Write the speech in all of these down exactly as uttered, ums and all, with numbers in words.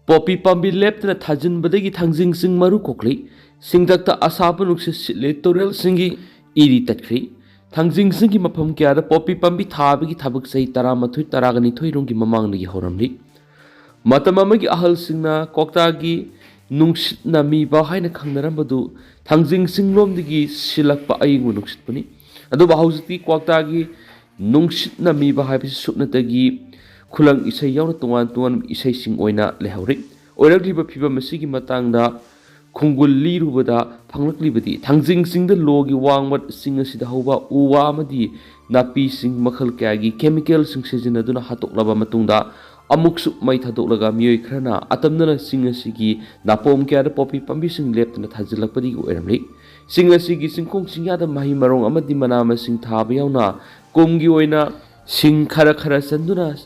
Poppy ꯄꯥꯝꯕꯤ ꯂꯦꯞꯇꯅ ꯊꯥꯖꯤꯟꯕꯗꯒꯤ ꯊꯥꯡꯖꯤꯡꯁꯤꯡ ꯃꯔꯨ ꯀꯣꯛꯂꯤ꯫ ꯁꯤꯡꯊꯛꯇ ꯑꯁꯥꯕ ꯅꯨꯡꯁꯤꯠ ꯁꯤꯠꯂꯦ, ꯇꯨꯔꯦꯜꯁꯤꯡꯒꯤ ꯏꯔꯤ ꯇꯠꯈ꯭ꯔꯤ꯫ ꯊꯥꯡꯖꯤꯡꯁꯤꯡꯒꯤ ꯃꯐꯝ ꯀꯌꯥꯗ ꯄꯣꯄꯤ ꯄꯥꯝꯕꯤ ꯊꯥꯕꯒꯤ ꯊꯕꯛ ꯆꯍꯤ ꯇꯔꯥꯃꯥꯊꯣꯏ ꯇꯔꯥꯒ ꯅꯤꯊꯣꯏ ꯔꯣꯝꯒꯤ ꯃꯃꯥꯡꯗꯒꯤ ꯍꯧꯔꯝꯂꯤ꯫ ꯃꯇꯝ ꯑꯃꯒꯤ ꯑꯍꯜꯁꯤꯡꯅ ꯀ꯭ꯋꯥꯛꯇꯥꯒꯤ ꯅꯨꯡꯁꯤꯠꯅ ꯃꯤꯕ ꯍꯥꯏꯅ ꯈꯪꯅꯔꯝꯕꯗꯨ ꯊꯥꯡꯖꯤꯡꯁꯤꯡꯂꯣꯝꯗꯒꯤ ꯁꯤꯜꯂꯛꯄ ꯑꯏꯪꯕ ꯅꯨꯡꯁꯤꯠꯄꯨꯅꯤ꯫ ꯑꯗꯨꯕꯨ ꯍꯧꯖꯤꯛꯇꯤ ꯀ꯭ꯋꯥꯛꯇꯥꯒꯤ ꯅꯨꯡꯁꯤꯠꯅ ꯃꯤꯕ ꯍꯥꯏꯕꯁꯤ ꯁꯨꯞꯅꯇꯒꯤ ꯈꯨꯂꯪ ꯏꯁꯩ ꯌꯥꯎꯅ ꯇꯣꯉꯥꯟ ꯇꯣꯉꯥꯟꯕ ꯏꯁꯩꯁꯤꯡ ꯑꯣꯏꯅ ꯂꯩꯍꯧꯔꯤ꯫ ꯑꯣꯏꯔꯛꯂꯤꯕ ꯐꯤꯕꯝ ꯑꯁꯤꯒꯤ ꯃꯇꯥꯡꯗ ꯈꯣꯡꯒꯨꯜ ꯂꯤꯔꯨꯕꯗ ꯐꯪꯂꯛꯂꯤꯕꯗꯤ, ꯊꯥꯡꯖꯤꯡꯁꯤꯡꯗ ꯂꯣꯒꯤ ꯋꯥꯡꯃ ꯆꯤꯡ ꯑꯁꯤꯗ ꯍꯧꯕ ꯎ ꯋꯥ ꯑꯃꯗꯤ ꯅꯥꯄꯤꯁꯤꯡ ꯃꯈꯜ ꯀꯌꯥꯒꯤ ꯀꯦꯃꯤꯀꯦꯜꯁꯤꯡ ꯁꯤꯖꯤꯟꯅꯗꯨꯅ ꯍꯥꯠꯇꯣꯛꯂꯕ ꯃꯇꯨꯡꯗ, ꯑꯃꯨꯛꯁꯨ ꯃꯩ ꯊꯥꯗꯣꯛꯂꯒ ꯃꯤꯑꯣꯏ ꯈꯔꯅ ꯑꯇꯝꯅꯅ ꯆꯤꯡ ꯑꯁꯤꯒꯤ ꯅꯥꯄꯣꯝ ꯀꯌꯥꯗ ꯄꯣꯄꯤ ꯄꯥꯝꯕꯤꯁꯤꯡ ꯂꯦꯞꯇꯅ ꯊꯥꯖꯤꯜꯂꯛꯄꯗꯒꯤ ꯑꯣꯏꯔꯝꯂꯤ꯫ ꯆꯤꯡ ꯑꯁꯤꯒꯤ ꯆꯤꯡꯈꯣꯡ ꯆꯤꯡꯌꯥꯗ ꯃꯍꯩ ꯃꯔꯣꯡ ꯑꯃꯗꯤ ꯃꯅꯥ ꯃꯁꯤꯡ ꯊꯥꯕ ꯌꯥꯎꯅ ꯀꯨꯝꯒꯤ ꯑꯣꯏꯅ ꯁꯤꯡ ꯈꯔ ꯈꯔ ꯆꯟꯗꯨꯅ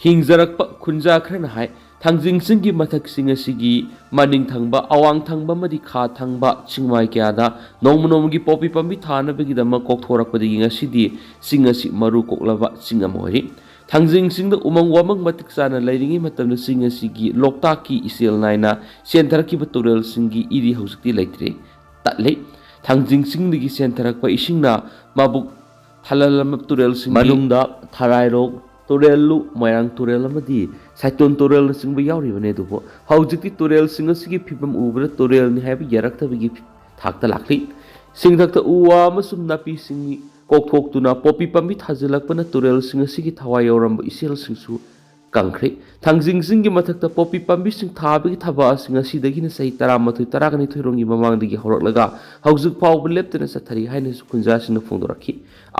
ꯍꯤꯡꯖꯔꯛꯄ ꯈꯨꯟꯖꯥ ꯈꯔꯅ ꯍꯥꯏ, ꯊꯥꯡꯖꯤꯡꯁꯤꯡꯒꯤ ꯃꯊꯛꯁꯤꯡ ꯑꯁꯤꯒꯤ ꯃꯅꯤꯡ ꯊꯪꯕ, ꯑꯋꯥꯡ ꯊꯪꯕ ꯑꯃꯗꯤ ꯈꯥ ꯊꯪꯕ ꯆꯤꯡꯃꯥꯏ ꯀꯌꯥꯗ ꯅꯣꯡꯃ ꯅꯣꯡꯃꯒꯤ ꯄꯣꯄꯤ ꯄꯥꯝꯕꯤ ꯊꯥꯅꯕꯒꯤꯗꯃꯛ ꯀꯣꯛꯊꯣꯔꯛꯄꯗꯒꯤ ꯉꯁꯤꯗꯤ ꯆꯤꯡ ꯑꯁꯤ ꯃꯔꯨ ꯀꯣꯛꯂꯕ ꯆꯤꯡ ꯑꯃ ꯑꯣꯏꯔꯤ꯫ ꯊꯥꯡꯖꯤꯡꯁꯤꯡꯗ ꯎꯃꯪ ꯋꯥꯃꯪ ꯃꯇꯤꯛ ꯆꯥꯅ ꯂꯩꯔꯤꯉꯩ ꯃꯇꯝꯗ ꯆꯤꯡ ꯑꯁꯤꯒꯤ ꯂꯣꯛꯇꯥꯛꯀꯤ ꯏꯆꯦꯜ ꯅꯥꯏꯅ ꯆꯦꯟꯊꯔꯛꯈꯤꯕ ꯇꯨꯔꯦꯜꯁꯤꯡꯒꯤ ꯏꯔꯤ ꯍꯧꯖꯤꯛꯇꯤ ꯂꯩꯇ꯭ꯔꯦ, ꯇꯠꯂꯤ꯫ ꯊꯥꯡꯖꯤꯡꯁꯤꯡꯗꯒꯤ ꯆꯦꯟꯊꯔꯛꯄ ꯏꯁꯤꯡꯅ ꯃꯕꯨꯛ ꯊꯜꯍꯜꯂꯝꯕ ꯇꯨꯔꯦꯜꯁꯤꯡꯒꯤ ꯃꯅꯨꯡꯗ ꯊꯔꯥꯏꯔꯣꯛ ꯇꯨꯔꯦꯜꯂꯨ, ꯃꯣꯏꯔꯥꯡ ꯇꯨꯔꯦꯜ ꯑꯃꯗꯤ ꯁꯥꯏꯇꯣꯟ ꯇꯨꯔꯦꯜꯅꯆꯤꯡꯕ ꯌꯥꯎꯔꯤꯕꯅꯤ꯫ ꯑꯗꯨꯕꯨ ꯍꯧꯖꯤꯛꯇꯤ ꯇꯨꯔꯦꯜꯁꯤꯡ ꯑꯁꯤꯒꯤ ꯐꯤꯕꯝ ꯎꯕꯗ ꯇꯨꯔꯦꯜꯅꯤ ꯍꯥꯏꯕ ꯌꯥꯔꯛꯇꯕꯒꯤ ꯊꯥꯛꯇ ꯂꯥꯛꯂꯤ꯫ ꯁꯤꯡꯊꯛꯇ ꯎ ꯋꯥ ꯑꯃꯁꯨꯡ ꯅꯥꯄꯤꯁꯤꯡ ꯀꯣꯛꯊꯣꯛꯇꯨꯅ ꯄꯣꯄꯤ ꯄꯥꯝꯕꯤ ꯊꯥꯖꯤꯜꯂꯛꯄꯅ ꯇꯨꯔꯦꯜꯁꯤꯡ ꯑꯁꯤꯒꯤ ꯊꯋꯥꯏ ꯌꯥꯎꯔꯝꯕ ꯏꯆꯦꯜꯁꯤꯡꯁꯨ ꯀꯪꯈ꯭ꯔꯦ꯫ ꯊꯥꯡꯖꯤꯡꯁꯤꯡꯒꯤ ꯃꯊꯛꯇ ꯄꯣꯄꯤ ꯄꯥꯝꯕꯤꯁꯤꯡ ꯊꯥꯕꯒꯤ ꯊꯕꯛ ꯑꯁꯤ ꯉꯁꯤꯗꯒꯤꯅ ꯆꯍꯤ ꯇꯔꯥꯃꯥꯊꯣꯏ ꯇꯔꯥꯅꯤꯊꯣꯏ ꯔꯣꯝꯒꯤ ꯃꯃꯥꯡꯗꯒꯤ ꯍꯧꯔꯛꯂꯒ ꯍꯧꯖꯤꯛ ꯐꯥꯎꯕ ꯂꯦꯞꯇꯅ ꯆꯠꯊꯔꯤ ꯍꯥꯏꯅꯁꯨ ꯈꯨꯟꯖꯥꯁꯤꯡꯅ ꯐꯣꯡꯗꯣꯔꯛꯈꯤ꯫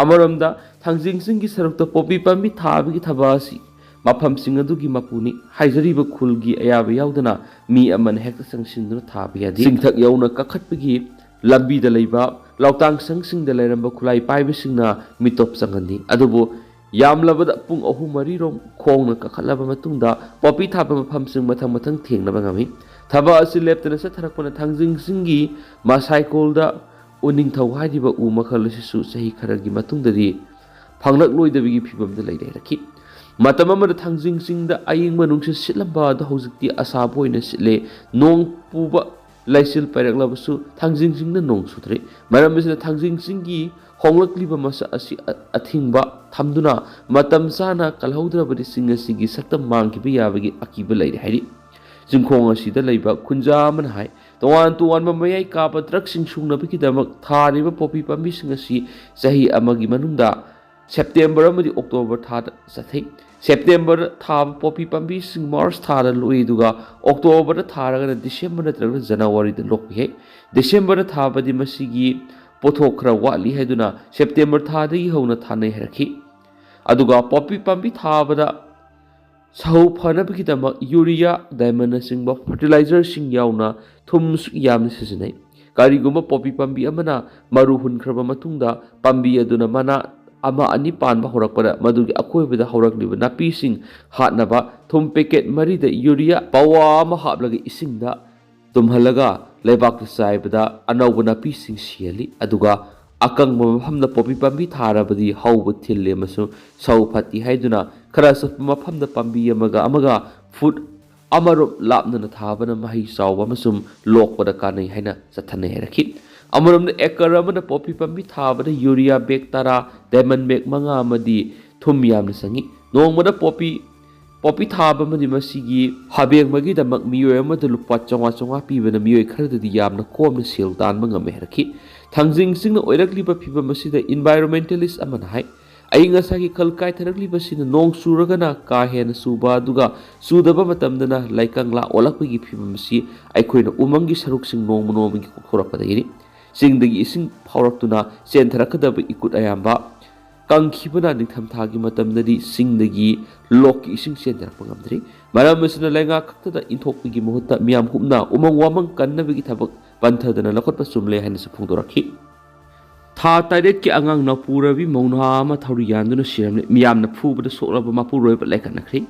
ꯑꯃꯔꯣꯝꯗ ꯊꯥꯡꯖꯤꯡꯁꯤꯡꯒꯤ ꯁꯔꯨꯛꯇ ꯄꯣꯄꯤ ꯄꯥꯝꯕꯤ ꯊꯥꯕꯒꯤ ꯊꯕꯛ ꯑꯁꯤ ꯃꯐꯝꯁꯤꯡ ꯑꯗꯨꯒꯤ ꯃꯄꯨꯅꯤ ꯍꯥꯏꯖꯔꯤꯕ ꯈꯨꯜꯒꯤ ꯑꯌꯥꯕ ꯌꯥꯎꯗꯅ ꯃꯤ ꯑꯃꯅ ꯍꯦꯛꯇ ꯆꯪꯁꯤꯟꯗꯨꯅ ꯊꯥꯕ ꯌꯥꯗꯦ꯫ ꯆꯤꯡꯊꯛ ꯌꯧꯅ ꯀꯥꯈꯠꯄꯒꯤ ꯂꯝꯕꯤꯗ ꯂꯩꯕ ꯂꯧꯇꯥꯡ ꯁꯪꯁꯤꯡꯗ ꯂꯩꯔꯝꯕ ꯈꯨꯠꯂꯥꯏ ꯄꯥꯏꯕꯁꯤꯡꯅ ꯃꯤꯇꯣꯞ ꯆꯪꯍꯟꯅꯤ꯫ ꯑꯗꯨꯕꯨ ꯌꯥꯝꯂꯕꯗ ꯄꯨꯡ ꯑꯍꯨꯝ ꯃꯔꯤꯔꯣꯝ ꯈꯣꯡꯅ ꯀꯥꯈꯠꯂꯕ ꯃꯇꯨꯡꯗ ꯄꯣꯄꯤ ꯊꯥꯕ ꯃꯐꯝꯁꯤꯡ ꯃꯊꯪ ꯃꯊꯪ ꯊꯦꯡꯅꯕ ꯉꯝꯃꯤ꯫ ꯊꯕꯛ ꯑꯁꯤ ꯂꯦꯞꯇꯅ ꯆꯠꯊꯔꯛꯄꯅ ꯊꯥꯡꯖꯤꯡꯁꯤꯡꯒꯤ ꯃꯁꯥꯏꯀꯣꯜꯗ ꯎꯅꯤꯡꯊꯧ ꯍꯥꯏꯔꯤꯕ ꯎ ꯃꯈꯜ ꯑꯁꯤꯁꯨ ꯆꯍꯤ ꯈꯔꯒꯤ ꯃꯇꯨꯡꯗꯗꯤ ꯐꯪꯂꯛꯂꯣꯏꯗꯕꯒꯤ ꯐꯤꯕꯝꯗ ꯂꯩ ꯂꯩꯔꯛꯈꯤ꯫ ꯃꯇꯝ ꯑꯃꯗ ꯊꯥꯡꯖꯤꯡ ꯆꯤꯡꯗ ꯑꯏꯪꯕ ꯅꯨꯡꯁꯤꯠ ꯁꯤꯠꯂꯝꯕ ꯑꯗꯨ ꯍꯧꯖꯤꯛꯇꯤ ꯑꯁꯥꯕ ꯑꯣꯏꯅ ꯁꯤꯠꯂꯦ꯫ ꯅꯣꯡ ꯄꯨꯕ ꯂꯩꯆꯤꯜ ꯄꯥꯏꯔꯛꯂꯕꯁꯨ ꯊꯥꯡꯖꯤꯡ ꯆꯤꯡꯗ ꯅꯣꯡ ꯆꯨꯗ꯭ꯔꯦ꯫ ꯃꯔꯝ ꯑꯁꯤꯅ ꯊꯥꯡꯖꯤꯡ ꯆꯤꯡꯒꯤ ꯍꯣꯡꯂꯛꯂꯤꯕ ꯃꯁꯛ ꯑꯁꯤ ꯑ-, ꯑꯊꯤꯡꯕ ꯊꯝꯗꯨꯅ ꯃꯇꯝ ꯆꯥꯅ ꯀꯜꯍꯧꯗ꯭ꯔꯕꯗꯤ ꯆꯤꯡ ꯑꯁꯤꯒꯤ ꯁꯛꯇꯝ ꯃꯥꯡꯈꯤꯕ ꯌꯥꯕꯒꯤ ꯑꯀꯤꯕ ꯂꯩꯔꯦ ꯍꯥꯏꯔꯤ꯫ ꯆꯤꯡꯈꯣꯡ ꯑꯁꯤꯗ ꯂꯩꯕ ꯈꯨꯟꯖꯥ ꯑꯃꯅ ꯍꯥꯏ, ꯇꯣꯉꯥꯟ ꯇꯣꯉꯥꯟꯕ ꯃꯌꯥꯏ ꯀꯥꯕ ꯗ꯭ꯔꯒꯁꯤꯡ ꯁꯨꯡꯅꯕꯒꯤꯗꯃꯛ ꯊꯥꯔꯤꯕ ꯄꯣꯄꯤ ꯄꯥꯝꯕꯤꯁꯤꯡ ꯑꯁꯤ ꯆꯍꯤ ꯑꯃꯒꯤ ꯃꯅꯨꯡꯗ ꯁꯦꯞꯇꯦꯝꯕꯔ ꯑꯃꯗꯤ ꯑꯣꯛꯇꯣꯕꯔ ꯊꯥꯗ ꯆꯠꯊꯩ꯫ ꯁꯦꯞꯇꯦꯝꯕꯔꯗ ꯊꯥꯕ ꯄꯣꯄꯤ ꯄꯥꯝꯕꯤꯁꯤꯡ ꯃꯥꯔꯆ ꯊꯥꯗ ꯂꯣꯛꯏ, ꯑꯗꯨꯒ ꯑꯣꯛꯇꯣꯕꯔꯗ ꯊꯥꯔꯒꯅ ꯗꯤꯁꯦꯝꯕꯔ ꯅꯠꯇ꯭ꯔꯒ ꯖꯅꯋꯥꯔꯤꯗ ꯂꯣꯛꯄ ꯌꯥꯏ꯫ ꯗꯤꯁꯦꯝꯕꯔꯗ ꯊꯥꯕꯗꯤ ꯃꯁꯤꯒꯤ ꯄꯣꯠꯊꯣꯛ ꯈꯔ ꯋꯥꯠꯂꯤ ꯍꯥꯏꯗꯨꯅ ꯁꯦꯞꯇꯦꯝꯕꯔ ꯊꯥꯗꯒꯤ ꯍꯧꯅ ꯊꯥꯅꯩ ꯍꯥꯏꯔꯛꯈꯤ꯫ ꯑꯗꯨꯒ ꯄꯣꯄꯤ ꯄꯥꯝꯕꯤ ꯊꯥꯕꯗ ꯁꯍꯧ ꯐꯅꯕꯒꯤꯗꯃꯛ ꯌꯨꯔꯤꯌꯥ, ꯗꯥꯏꯃꯟꯅꯆꯤꯡꯕ ꯐꯔꯇꯤꯂꯥꯏꯖꯔꯁꯤꯡ ꯌꯥꯎꯅ ꯊꯨꯝ ꯁꯨꯛ ꯌꯥꯝꯅ ꯁꯤꯖꯤꯟꯅꯩ꯫ ꯀꯔꯤꯒꯨꯝꯕ ꯄꯣꯄꯤ ꯄꯥꯝꯕꯤ ꯑꯃꯅ ꯃꯔꯨ ꯍꯨꯟꯈ꯭ꯔꯕ ꯃꯇꯨꯡꯗ ꯄꯥꯝꯕꯤ ꯑꯗꯨꯅ ꯃꯅꯥ ꯑꯃ ꯑꯅꯤ ꯄꯥꯟꯕ ꯍꯧꯔꯛꯄꯗ, ꯃꯗꯨꯒꯤ ꯑꯀꯣꯏꯕꯗ ꯍꯧꯔꯛꯂꯤꯕ ꯅꯥꯄꯤꯁꯤꯡ ꯍꯥꯠꯅꯕ ꯊꯨꯝ ꯄꯦꯀꯦꯠ ꯃꯔꯤꯗ ꯌꯨꯔꯤꯌꯥ ꯄꯋꯥ ꯑꯃ ꯍꯥꯞꯂꯒ ꯏꯁꯤꯡꯗ ꯇꯨꯝꯍꯜꯂꯒ ꯂꯩꯕꯥꯛꯇ ꯆꯥꯏꯕꯗ ꯑꯅꯧꯕ ꯅꯥꯄꯤꯁꯤꯡ ꯁꯤꯍꯜꯂꯤ꯫ ꯑꯗꯨꯒ ꯑꯀꯪꯕ ꯃꯐꯝꯗ ꯄꯣꯄꯤ ꯄꯥꯝꯕꯤ ꯊꯥꯔꯕꯗꯤ ꯍꯧꯕ ꯊꯤꯜꯂꯤ ꯑꯃꯁꯨꯡ ꯁꯧ ꯐꯠꯇꯦ ꯍꯥꯏꯗꯨꯅ ꯈꯔ ꯆꯠꯄ ꯃꯐꯝꯗ ꯄꯥꯝꯕꯤ ꯑꯃꯒ ꯑꯃꯒ ꯐꯨꯠ ꯑꯃꯔꯣꯝ ꯂꯥꯞꯅꯅ ꯊꯥꯕꯅ ꯃꯍꯩ ꯆꯥꯎꯕ ꯑꯃꯁꯨꯡ ꯂꯣꯛꯄꯗ ꯀꯥꯟꯅꯩ ꯍꯥꯏꯅ ꯆꯠꯊꯅꯩ ꯍꯥꯏꯔꯛꯈꯤ꯫ ꯑꯃꯔꯣꯝꯗ ꯑꯦꯀꯔ ꯑꯃꯗ ꯄꯣꯄꯤ ꯄꯥꯝꯕꯤ ꯊꯥꯕꯗ ꯌꯨꯔꯤꯌꯥ ꯕꯦꯒ ꯇꯔꯥ, ꯗꯥꯏꯃꯟ ꯕꯦꯒ ꯃꯉꯥ ꯑꯃꯗꯤ ꯊꯨꯝ ꯌꯥꯝꯅ ꯆꯪꯏ꯫ ꯅꯣꯡꯃꯗ ꯄꯣꯄꯤ ꯄꯣꯄꯤ ꯊꯥꯕ ꯑꯃꯗꯤ ꯃꯁꯤꯒꯤ ꯍꯥꯕꯦꯡꯕꯒꯤꯗꯃꯛ ꯃꯤꯑꯣꯏ ꯑꯃꯗ ꯂꯨꯄꯥ ꯆꯥꯝꯃꯉꯥ ꯆꯥꯝꯃꯉꯥ ꯄꯤꯕꯅ ꯃꯤꯑꯣꯏ ꯈꯔꯗꯗꯤ ꯌꯥꯝꯅ ꯀꯣꯝꯅ ꯁꯦꯜ ꯇꯥꯟꯕ ꯉꯝꯃꯤ ꯍꯥꯏꯔꯛꯈꯤ꯫ ꯊꯥꯡꯖꯤꯡ ꯆꯤꯡꯅ ꯑꯣꯏꯔꯛꯂꯤꯕ ꯐꯤꯚꯝ ꯑꯁꯤꯗ ꯏꯟꯚꯥꯏꯔꯣꯟꯃꯦꯟꯇꯦꯂꯤꯁ ꯑꯃꯅ ꯍꯥꯏ, ꯑꯏꯪ ꯑꯁꯥꯒꯤ ꯈꯜ ꯀꯥꯏꯊꯔꯛꯂꯤꯕꯁꯤꯅ ꯅꯣꯡ ꯆꯨꯔꯒꯅ ꯀꯥ ꯍꯦꯟꯅ ꯆꯨꯕ, ꯑꯗꯨꯒ ꯆꯨꯗꯕ ꯃꯇꯝꯗꯅ ꯂꯩꯀꯪꯂꯥ ꯑꯣꯜꯂꯛꯄꯒꯤ ꯐꯤꯚꯝ ꯑꯁꯤ ꯑꯩꯈꯣꯏꯅ ꯎꯃꯪꯒꯤ ꯁꯔꯨꯛꯁꯤꯡ ꯅꯣꯡꯃ ꯅꯣꯡꯃꯒꯤ ꯀꯣꯛꯊꯣꯔꯛꯄꯗꯒꯤꯅꯤ꯫ ꯆꯤꯡꯗꯒꯤ ꯏꯁꯤꯡ ꯐꯥꯎꯔꯛꯇꯨꯅ ꯆꯦꯟꯊꯔꯛꯀꯗꯕ ꯏꯀꯨꯠ ꯑꯌꯥꯝꯕ ꯀꯪꯈꯤꯕꯅ ꯅꯤꯡꯊꯝꯊꯥꯒꯤ ꯃꯇꯝꯗꯗꯤ ꯆꯤꯡꯗꯒꯤ ꯂꯣꯛꯀꯤ ꯏꯁꯤꯡ ꯆꯦꯟꯊꯔꯛꯄ ꯉꯝꯗ꯭ꯔꯤ꯫ ꯃꯔꯝ ꯑꯁꯤꯅ ꯂꯩꯉꯥꯛ ꯈꯛꯇꯗ ꯏꯟꯊꯣꯛꯄꯒꯤ ꯃꯍꯨꯠꯇ ꯃꯤꯌꯥꯝ ꯄꯨꯝꯅ ꯎꯃꯪ ꯋꯥꯃꯪ ꯀꯟꯅꯕꯒꯤ ꯊꯕꯛ ꯄꯟꯊꯗꯅ ꯂꯧꯈꯠꯄ ꯆꯨꯝꯂꯦ ꯍꯥꯏꯅꯁꯨ ꯐꯣꯡꯗꯣꯔꯛꯈꯤ꯫ ꯊꯥ ꯇꯔꯦꯠꯀꯤ ꯑꯉꯥꯡ ꯅꯥꯎꯄꯨꯔꯕꯤ ꯃꯧꯅꯥ ꯑꯃ ꯊꯧꯔꯤ ꯌꯥꯟꯗꯨꯅ ꯁꯤꯔꯝꯂꯦ꯫ ꯃꯤꯌꯥꯝꯅ ꯐꯨꯕꯗ ꯁꯣꯛꯂꯕ ꯃꯄꯨꯔꯣꯏꯕ ꯂꯥꯏꯀꯠꯅꯈ꯭ꯔꯦ꯫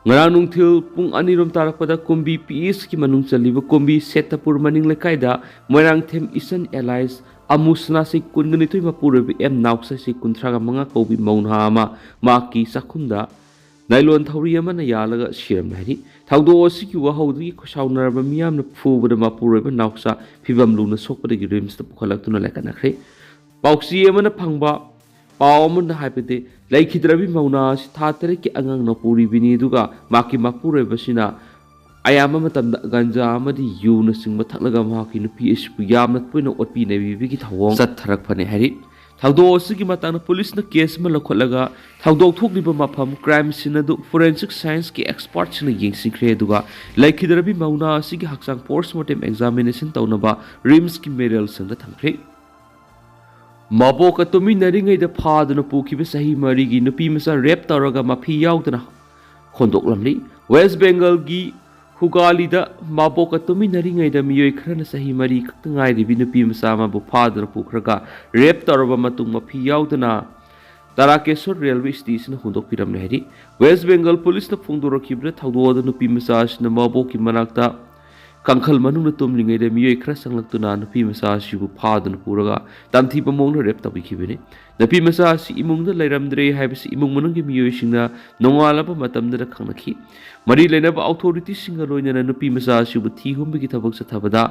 ꯉꯔꯥꯡ ꯅꯨꯡꯊꯤꯜ ꯄꯨꯡ ꯑꯅꯤꯔꯣꯝ ꯇꯥꯔꯛꯄꯗ ꯀꯨꯝꯕꯤ ꯄꯤ ꯑꯦꯁꯀꯤ ꯃꯅꯨꯡ ꯆꯜꯂꯤꯕ ꯀꯨꯝꯕꯤ ꯁꯦꯇꯄꯨꯔ ꯃꯅꯤꯡ ꯂꯩꯀꯥꯏꯗ ꯃꯣꯏꯔꯥꯡꯊꯦꯝ ꯏꯆꯟ ꯑꯦꯂꯥꯏꯁ ꯑꯃꯨꯁꯅꯥ ꯆꯍꯤ ꯀꯨꯟꯒ ꯅꯤꯊꯣꯏ ꯃꯄꯨꯔꯣꯏꯕ ꯑꯦꯝ ꯅꯥꯎꯁꯥ ꯆꯍꯤ ꯀꯨꯟꯊ꯭ꯔꯥꯒ ꯃꯉꯥ ꯀꯧꯕꯤ ꯃꯧ ꯅꯍꯥ ꯑꯃ ꯃꯍꯥꯛꯀꯤ ꯆꯥꯛꯈꯨꯝꯗ ꯅꯥꯏꯂꯣꯟ ꯊꯧꯔꯤ ꯑꯃꯅ ꯌꯥꯜꯂꯒ ꯁꯤꯔꯝꯂꯦ ꯍꯥꯏꯔꯤ꯫ ꯊꯧꯗꯣꯛ ꯑꯁꯤꯒꯤ ꯋꯥꯍꯧꯗꯒꯤ ꯈꯣꯏꯁꯥꯎꯅꯔꯕ ꯃꯤꯌꯥꯝꯅ ꯐꯨꯕꯗ ꯃꯄꯨꯔꯣꯏꯕ ꯅꯥꯎꯆꯥ ꯐꯤꯕꯝ ꯂꯨꯅ ꯁꯣꯛꯄꯗꯒꯤ ꯔꯤꯝꯁꯇ ꯄꯨꯈꯠꯂꯛꯇꯨꯅ ꯂꯥꯏꯀꯠꯅꯈ꯭ꯔꯦ꯫ ꯄꯥꯎꯆꯦ ꯑꯃꯅ ꯐꯪꯕ ꯄꯥꯎ ꯑꯃꯅ ꯍꯥꯏꯕꯗꯤ, ꯂꯩꯈꯤꯗ꯭ꯔꯕꯤ ꯃꯧꯅꯥ ꯑꯁꯤ ꯊꯥ ꯇꯔꯦꯠꯀꯤ ꯑꯉꯥꯡ ꯅꯧꯄꯨꯔꯤꯕꯤꯅꯤ, ꯑꯗꯨꯒ ꯃꯍꯥꯛꯀꯤ ꯃꯄꯨꯔꯣꯏꯕꯁꯤꯅ ꯑꯌꯥꯝꯕ ꯃꯇꯝꯗ ꯒꯟꯖꯥ ꯑꯃꯗꯤ ꯌꯨꯅꯆꯤꯡꯕ ꯊꯛꯂꯒ ꯃꯍꯥꯛꯀꯤ ꯅꯨꯄꯤ ꯑꯁꯤꯕꯨ ꯌꯥꯝꯅ ꯇꯣꯏꯅ ꯑꯣꯠꯄꯤ ꯅꯩꯕꯤꯕꯒꯤ ꯊꯧꯑꯣꯡ ꯆꯠꯊꯔꯛꯄꯅꯤ ꯍꯥꯏꯔꯤ꯫ ꯊꯧꯗꯣꯛ ꯑꯁꯤꯒꯤ ꯃꯇꯥꯡꯗ ꯄꯨꯂꯤꯁꯅ ꯀꯦꯁ ꯑꯃ ꯂꯧꯈꯠꯂꯒ ꯊꯧꯗꯣꯛ ꯊꯣꯛꯂꯤꯕ ꯃꯐꯝ, ꯀ꯭ꯔꯥꯏꯝ ꯁꯤꯟ ꯑꯗꯨ ꯐꯣꯔꯦꯟꯁꯤꯛ ꯁꯥꯏꯟꯁꯀꯤ ꯑꯦꯛꯁꯄꯔꯠꯁꯤꯡꯅ ꯌꯦꯡꯁꯤꯟꯈ꯭ꯔꯦ, ꯑꯗꯨꯒ ꯂꯩꯈꯤꯗ꯭ꯔꯕꯤ ꯃꯧꯅꯥ ꯑꯁꯤꯒꯤ ꯍꯛꯆꯥꯡ ꯄꯣꯁꯃꯣꯔꯇꯦꯝ ꯑꯦꯛꯖꯥꯃꯤꯅꯦꯁꯟ ꯇꯧꯅꯕ ꯔꯤꯝꯁꯀꯤ ꯃꯦꯔꯦꯜ ꯁꯪꯗ ꯊꯝꯈ꯭ꯔꯦ꯫ ꯃꯕꯣꯛꯀ ꯇꯨꯃꯤꯟꯅꯔꯤꯉꯩꯗ ꯐꯥꯗꯨꯅ ꯄꯨꯈꯤꯕ ꯆꯍꯤ ꯃꯔꯤꯒꯤ ꯅꯨꯄꯤ ꯃꯆꯥ ꯔꯦꯞ ꯇꯧꯔꯒ ꯃꯐꯤ ꯌꯥꯎꯗꯅ ꯍꯣꯟꯗꯣꯛꯂꯝꯂꯤ꯫ ꯋꯦꯁ ꯕꯦꯡꯒꯜꯒꯤ ꯍꯨꯒꯥꯂꯤꯗ ꯃꯕꯣꯛꯀ ꯇꯨꯃꯤꯟꯅꯔꯤꯉꯩꯗ ꯃꯤꯑꯣꯏ ꯈꯔꯅ ꯆꯍꯤ ꯃꯔꯤ ꯈꯛꯇ ꯉꯥꯏꯔꯤꯕꯤ ꯅꯨꯄꯤ ꯃꯆꯥ ꯑꯃꯕꯨ ꯐꯥꯗꯨꯅ ꯄꯨꯈ꯭ꯔꯒ ꯔꯦꯞ ꯇꯧꯔꯕ ꯃꯇꯨꯡ ꯃꯐꯤ ꯌꯥꯎꯗꯅ ꯇꯥꯔꯥꯀꯦꯁꯣꯔ ꯔꯦꯜꯋꯦ ꯁ꯭ꯇꯦꯁꯟꯗ ꯍꯣꯟꯗꯣꯛꯄꯤꯔꯝꯂꯦ ꯍꯥꯏꯔꯤ꯫ ꯋꯦꯁ ꯕꯦꯡꯒꯜ ꯄꯨꯂꯤꯁꯅ ꯐꯣꯡꯗꯣꯔꯛꯈꯤꯕꯗ ꯊꯧꯗꯣꯛ ꯑꯗꯨ ꯅꯨꯄꯤ ꯃꯆꯥ ꯑꯁꯤꯅ ꯃꯕꯣꯛꯀꯤ ꯃꯅꯥꯛꯇ ꯀꯥꯡꯈꯜ ꯃꯅꯨꯡꯗ ꯇꯨꯝꯂꯤꯉꯩꯗ ꯃꯤꯑꯣꯏ ꯈꯔ ꯆꯪꯂꯛꯇꯨꯅ ꯅꯨꯄꯤ ꯃꯆꯥ ꯑꯁꯤꯕꯨ ꯐꯥꯗꯨꯅ ꯄꯨꯔꯒ ꯇꯝꯊꯤꯕ ꯃꯑꯣꯡꯗ ꯔꯦꯞ ꯇꯧꯕꯤꯈꯤꯕꯅꯤ꯫ ꯅꯨꯄꯤ ꯃꯆꯥ ꯑꯁꯤ ꯏꯃꯨꯡꯗ ꯂꯩꯔꯝꯗ꯭ꯔꯦ ꯍꯥꯏꯕꯁꯤ ꯏꯃꯨꯡ ꯃꯅꯨꯡꯒꯤ ꯃꯤꯑꯣꯏꯁꯤꯡꯅ ꯅꯣꯡꯉꯥꯜꯂꯕ ꯃꯇꯝꯗꯗ ꯈꯪꯅꯈꯤ꯫ ꯃꯔꯤ ꯂꯩꯅꯕ ꯑꯣꯊꯣꯔꯤꯇꯤꯁꯤꯡꯒ ꯂꯣꯏꯅꯅ ꯅꯨꯄꯤ ꯃꯆꯥ ꯑꯁꯤꯕꯨ ꯊꯤ ꯍꯨꯝꯕꯒꯤ ꯊꯕꯛ ꯆꯠꯊꯕꯗ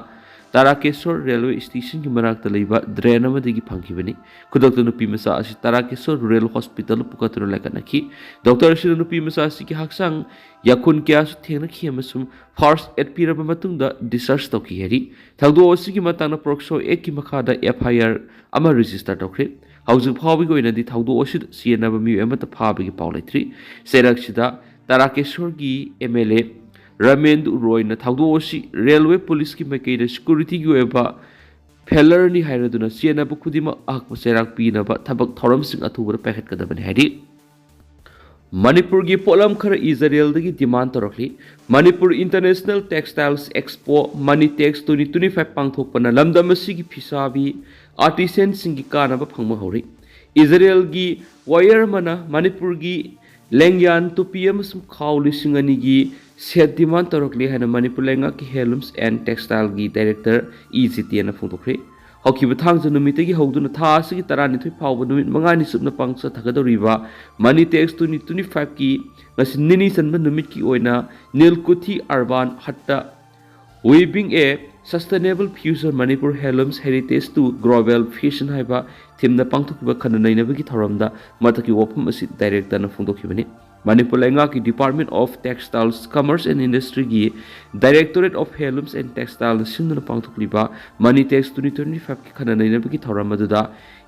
ꯇꯥꯔꯥꯀꯦꯁꯣꯔ ꯔꯦꯜꯋꯦ ꯁ꯭ꯇꯦꯁꯟꯒꯤ ꯃꯅꯥꯛꯇ ꯂꯩꯕ ꯗ꯭ꯔꯦꯟ ꯑꯃꯗꯒꯤ ꯐꯪꯈꯤꯕꯅꯤ꯫ ꯈꯨꯗꯛꯇ ꯅꯨꯄꯤ ꯃꯆꯥ ꯑꯁꯤ ꯇꯥꯔꯥꯀꯦꯁꯣꯔ ꯔꯨꯔꯦꯜ ꯍꯣꯁꯄꯤꯇꯥꯜꯗ ꯄꯨꯈꯠꯇꯨꯅ ꯂꯥꯏꯀꯠꯅꯈꯤ꯫ ꯗꯣꯛꯇꯔꯁꯤꯡꯅ ꯅꯨꯄꯤ ꯃꯆꯥ ꯑꯁꯤꯒꯤ ꯍꯛꯆꯥꯡ ꯌꯥꯈꯨꯟ ꯀꯌꯥꯁꯨ ꯊꯦꯡꯅꯈꯤ ꯑꯃꯁꯨꯡ ꯐꯥꯔꯁ ꯑꯦꯗ ꯄꯤꯔꯕ ꯃꯇꯨꯡꯗ ꯗꯤꯁꯆꯥꯔꯖ ꯇꯧꯈꯤ ꯍꯥꯏꯔꯤ꯫ ꯊꯧꯗꯣꯛ ꯑꯁꯤꯒꯤ ꯃꯇꯥꯡꯗ ꯄꯣꯛꯁꯣ ꯑꯦꯛꯀꯤ ꯃꯈꯥꯗ ꯑꯦꯐ ꯑꯥꯏ ꯑꯥꯔ ꯑꯃ ꯔꯦꯖꯤꯁꯇꯔ ꯇꯧꯈ꯭ꯔꯦ꯫ ꯍꯧꯖꯤꯛ ꯐꯥꯎꯕꯒꯤ ꯑꯣꯏꯅꯗꯤ ꯊꯧꯗꯣꯛ ꯑꯁꯤꯗ ꯆꯦꯟꯅꯕ ꯃꯤꯑꯣꯏ ꯑꯃꯠꯇ ꯐꯥꯕꯒꯤ ꯄꯥꯎ ꯂꯩꯇ꯭ꯔꯤ꯫ ꯆꯩꯔꯛꯁꯤꯗ ꯇꯥꯔꯥꯀꯦꯁꯣꯔꯒꯤ ꯑꯦꯝ ꯑꯦꯜ ꯑꯦ ꯔꯃꯦꯟꯗꯨ ꯔꯣꯏꯅ ꯊꯧꯗꯣꯛ ꯑꯁꯤ ꯔꯦꯜꯋꯦ ꯄꯨꯂꯤꯁꯀꯤ ꯃꯥꯏꯀꯩꯗ ꯁꯦꯀ꯭ꯌꯨꯔꯤꯇꯤꯒꯤ ꯑꯣꯏꯕ ꯐꯦꯂꯔꯅꯤ ꯍꯥꯏꯔꯗꯨꯅ ꯆꯦꯟꯅꯕ ꯈꯨꯗꯤꯡꯃꯛ ꯑꯍꯛꯄ ꯆꯩꯔꯥꯛ ꯄꯤꯅꯕ ꯊꯕꯛ ꯊꯧꯔꯝꯁꯤꯡ ꯑꯊꯨꯕꯗ ꯄꯥꯏꯈꯠꯀꯗꯕꯅꯤ ꯍꯥꯏꯔꯤ꯫ ꯃꯅꯤꯄꯨꯔꯒꯤ ꯄꯣꯠꯂꯝ ꯈꯔ ꯏꯖꯔꯦꯜꯗꯒꯤ ꯗꯤꯃꯥꯟ ꯇꯧꯔꯛꯂꯤ꯫ Manipur international textiles expo Manitex twenty twenty five ꯄꯥꯡꯊꯣꯛꯄꯅ ꯂꯝꯗꯝ ꯑꯁꯤꯒꯤ ꯐꯤꯁꯥꯕꯤ ꯑꯥꯔꯇꯤꯁꯦꯟꯁꯤꯡꯒꯤ ꯀꯥꯟꯅꯕ ꯐꯪꯕ ꯍꯧꯔꯤ꯫ ꯏꯖꯔꯦꯜꯒꯤ ꯋꯥꯌꯔ ꯑꯃꯅ ꯃꯅꯤꯄꯨꯔꯒꯤ ꯂꯦꯡꯌꯥꯟ, ꯇꯨꯄꯤ ꯑꯃꯁꯨꯡ ꯈꯥꯎ ꯂꯤꯁꯤꯡ ꯑꯅꯤꯒꯤ ꯁꯦꯠ ꯗꯤꯃꯥꯟ ꯇꯧꯔꯛꯂꯤ ꯍꯥꯏꯅ ꯃꯅꯤꯄꯨꯔ ꯂꯩꯉꯥꯛꯀꯤ ꯍꯦꯟꯂꯨꯝꯁ ꯑꯦꯟ ꯇꯦꯛꯁꯇꯥꯏꯜꯒꯤ ꯗꯥꯏꯔꯦꯛꯇꯔ ꯏ ꯖꯤꯇꯦꯟꯅ ꯐꯣꯡꯗꯣꯛꯈ꯭ꯔꯦ꯫ ꯍꯧꯈꯤꯕ ꯊꯥꯡꯖ ꯅꯨꯃꯤꯠꯇꯒꯤ ꯍꯧꯗꯨꯅ ꯊꯥ ꯑꯁꯤꯒꯤ ꯇꯔꯥꯅꯤꯊꯣꯏ ꯐꯥꯎꯕ ꯅꯨꯃꯤꯠ ꯃꯉꯥꯅꯤ ꯆꯨꯞꯅ ꯄꯥꯡꯆꯠꯊꯒꯗꯧꯔꯤꯕ Money Tax twenty twenty-five ꯀꯤ ꯉꯁꯤ ꯅꯤꯅꯤ ꯆꯟꯕ ꯅꯨꯃꯤꯠꯀꯤ ꯑꯣꯏꯅ ꯅꯤꯜꯀꯨꯊꯤ Urban Hut ꯇ Weaving a Sustainable Future Manipur Handlooms Heritage to Global Fashion ꯍꯥꯏꯕ theme ꯗ ꯄꯥꯡꯊꯣꯛꯈꯤꯕ ꯈꯟꯅ ꯅꯩꯅꯕꯒꯤ ꯊꯧꯔꯝꯗ ꯃꯊꯛꯀꯤ ꯋꯥꯐꯝ ꯑꯁꯤ director ꯅ ꯐꯣꯡꯗꯣꯛꯈꯤꯕꯅꯤ꯫ ꯃꯅꯤꯄꯨꯔ ꯂꯩꯉꯥꯛꯀꯤ Department of Textiles, Commerce and Industry ꯒꯤ Directorate of Handlooms and Textiles ꯅ ꯁꯤꯟꯗꯨꯅ ꯄꯥꯡꯊꯣꯛꯂꯤꯕ Money Tax twenty twenty-five ꯀꯤ ꯈꯟꯅ ꯅꯩꯅꯕꯒꯤ ꯊꯧꯔꯝ ꯑꯗꯨꯗ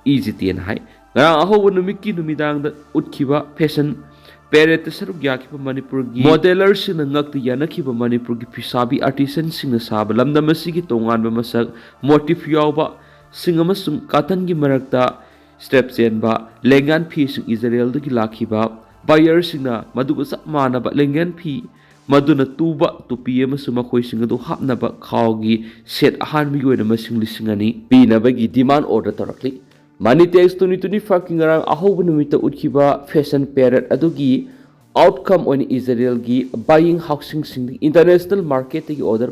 ꯏ ꯖꯤ ꯇꯤ ꯑꯦꯅ ꯍꯥꯏ, ꯉꯔꯥꯡ ꯑꯍꯧꯕ ꯅꯨꯃꯤꯠꯀꯤ ꯅꯨꯃꯤꯗꯥꯡꯗ ꯎꯠꯈꯤꯕ fashion parade ꯇ ꯁꯔꯨꯛ ꯌꯥꯈꯤꯕ ꯃꯅꯤꯄꯨꯔꯒꯤ modeller ꯁꯤꯡꯅ ꯉꯛꯇ ꯌꯥꯅꯈꯤꯕ ꯃꯅꯤꯄꯨꯔꯒꯤ ꯐꯤꯁꯥꯕꯤ artisan ꯁꯤꯡꯅ ꯁꯥꯕ ꯂꯝꯗꯝ ꯑꯁꯤꯒꯤ ꯇꯣꯉꯥꯟꯕ ꯃꯁꯛ, motif ꯌꯥꯎꯕ ꯁꯤꯡ ꯑꯃꯁꯨꯡ cotton ꯒꯤ ꯃꯔꯛꯇ ꯁ꯭ꯇꯦꯞ ꯆꯦꯟꯕ ꯂꯦꯡꯌꯥꯟ ꯐꯤꯁꯤꯡ ꯏꯖꯔꯦꯜꯗꯒꯤ ꯂꯥꯛꯈꯤꯕ buyer ꯁꯤꯡꯅ ꯃꯗꯨꯒ ꯆꯞ ꯃꯥꯟꯅꯕ ꯂꯦꯡꯌꯥꯟ ꯐꯤ, ꯃꯗꯨꯅ ꯇꯨꯕ ꯇꯨꯄꯤ ꯑꯃꯁꯨꯡ ꯃꯈꯣꯏꯁꯤꯡ ꯑꯗꯨ ꯍꯥꯞꯅꯕ ꯈꯥꯎꯒꯤ set ꯑꯍꯥꯟꯕꯒꯤ ꯑꯣꯏꯅ ꯃꯁꯤꯡ ꯂꯤꯁꯤꯡ ꯑꯅꯤ ꯄꯤꯅꯕꯒꯤ demand order ꯇꯧꯔꯛꯂꯤ꯫ Money Tax twenty twenty-five ꯀꯤ ꯉꯔꯥꯡ ꯑꯍꯧꯕ ꯅꯨꯃꯤꯠꯇ ꯎꯠꯈꯤꯕ fashion parade ꯑꯗꯨꯒꯤ outcome ꯑꯣꯏꯅ ꯏꯖꯔꯦꯜꯒꯤ buying house ꯁꯤꯡꯗꯒꯤ international market ꯇꯒꯤ order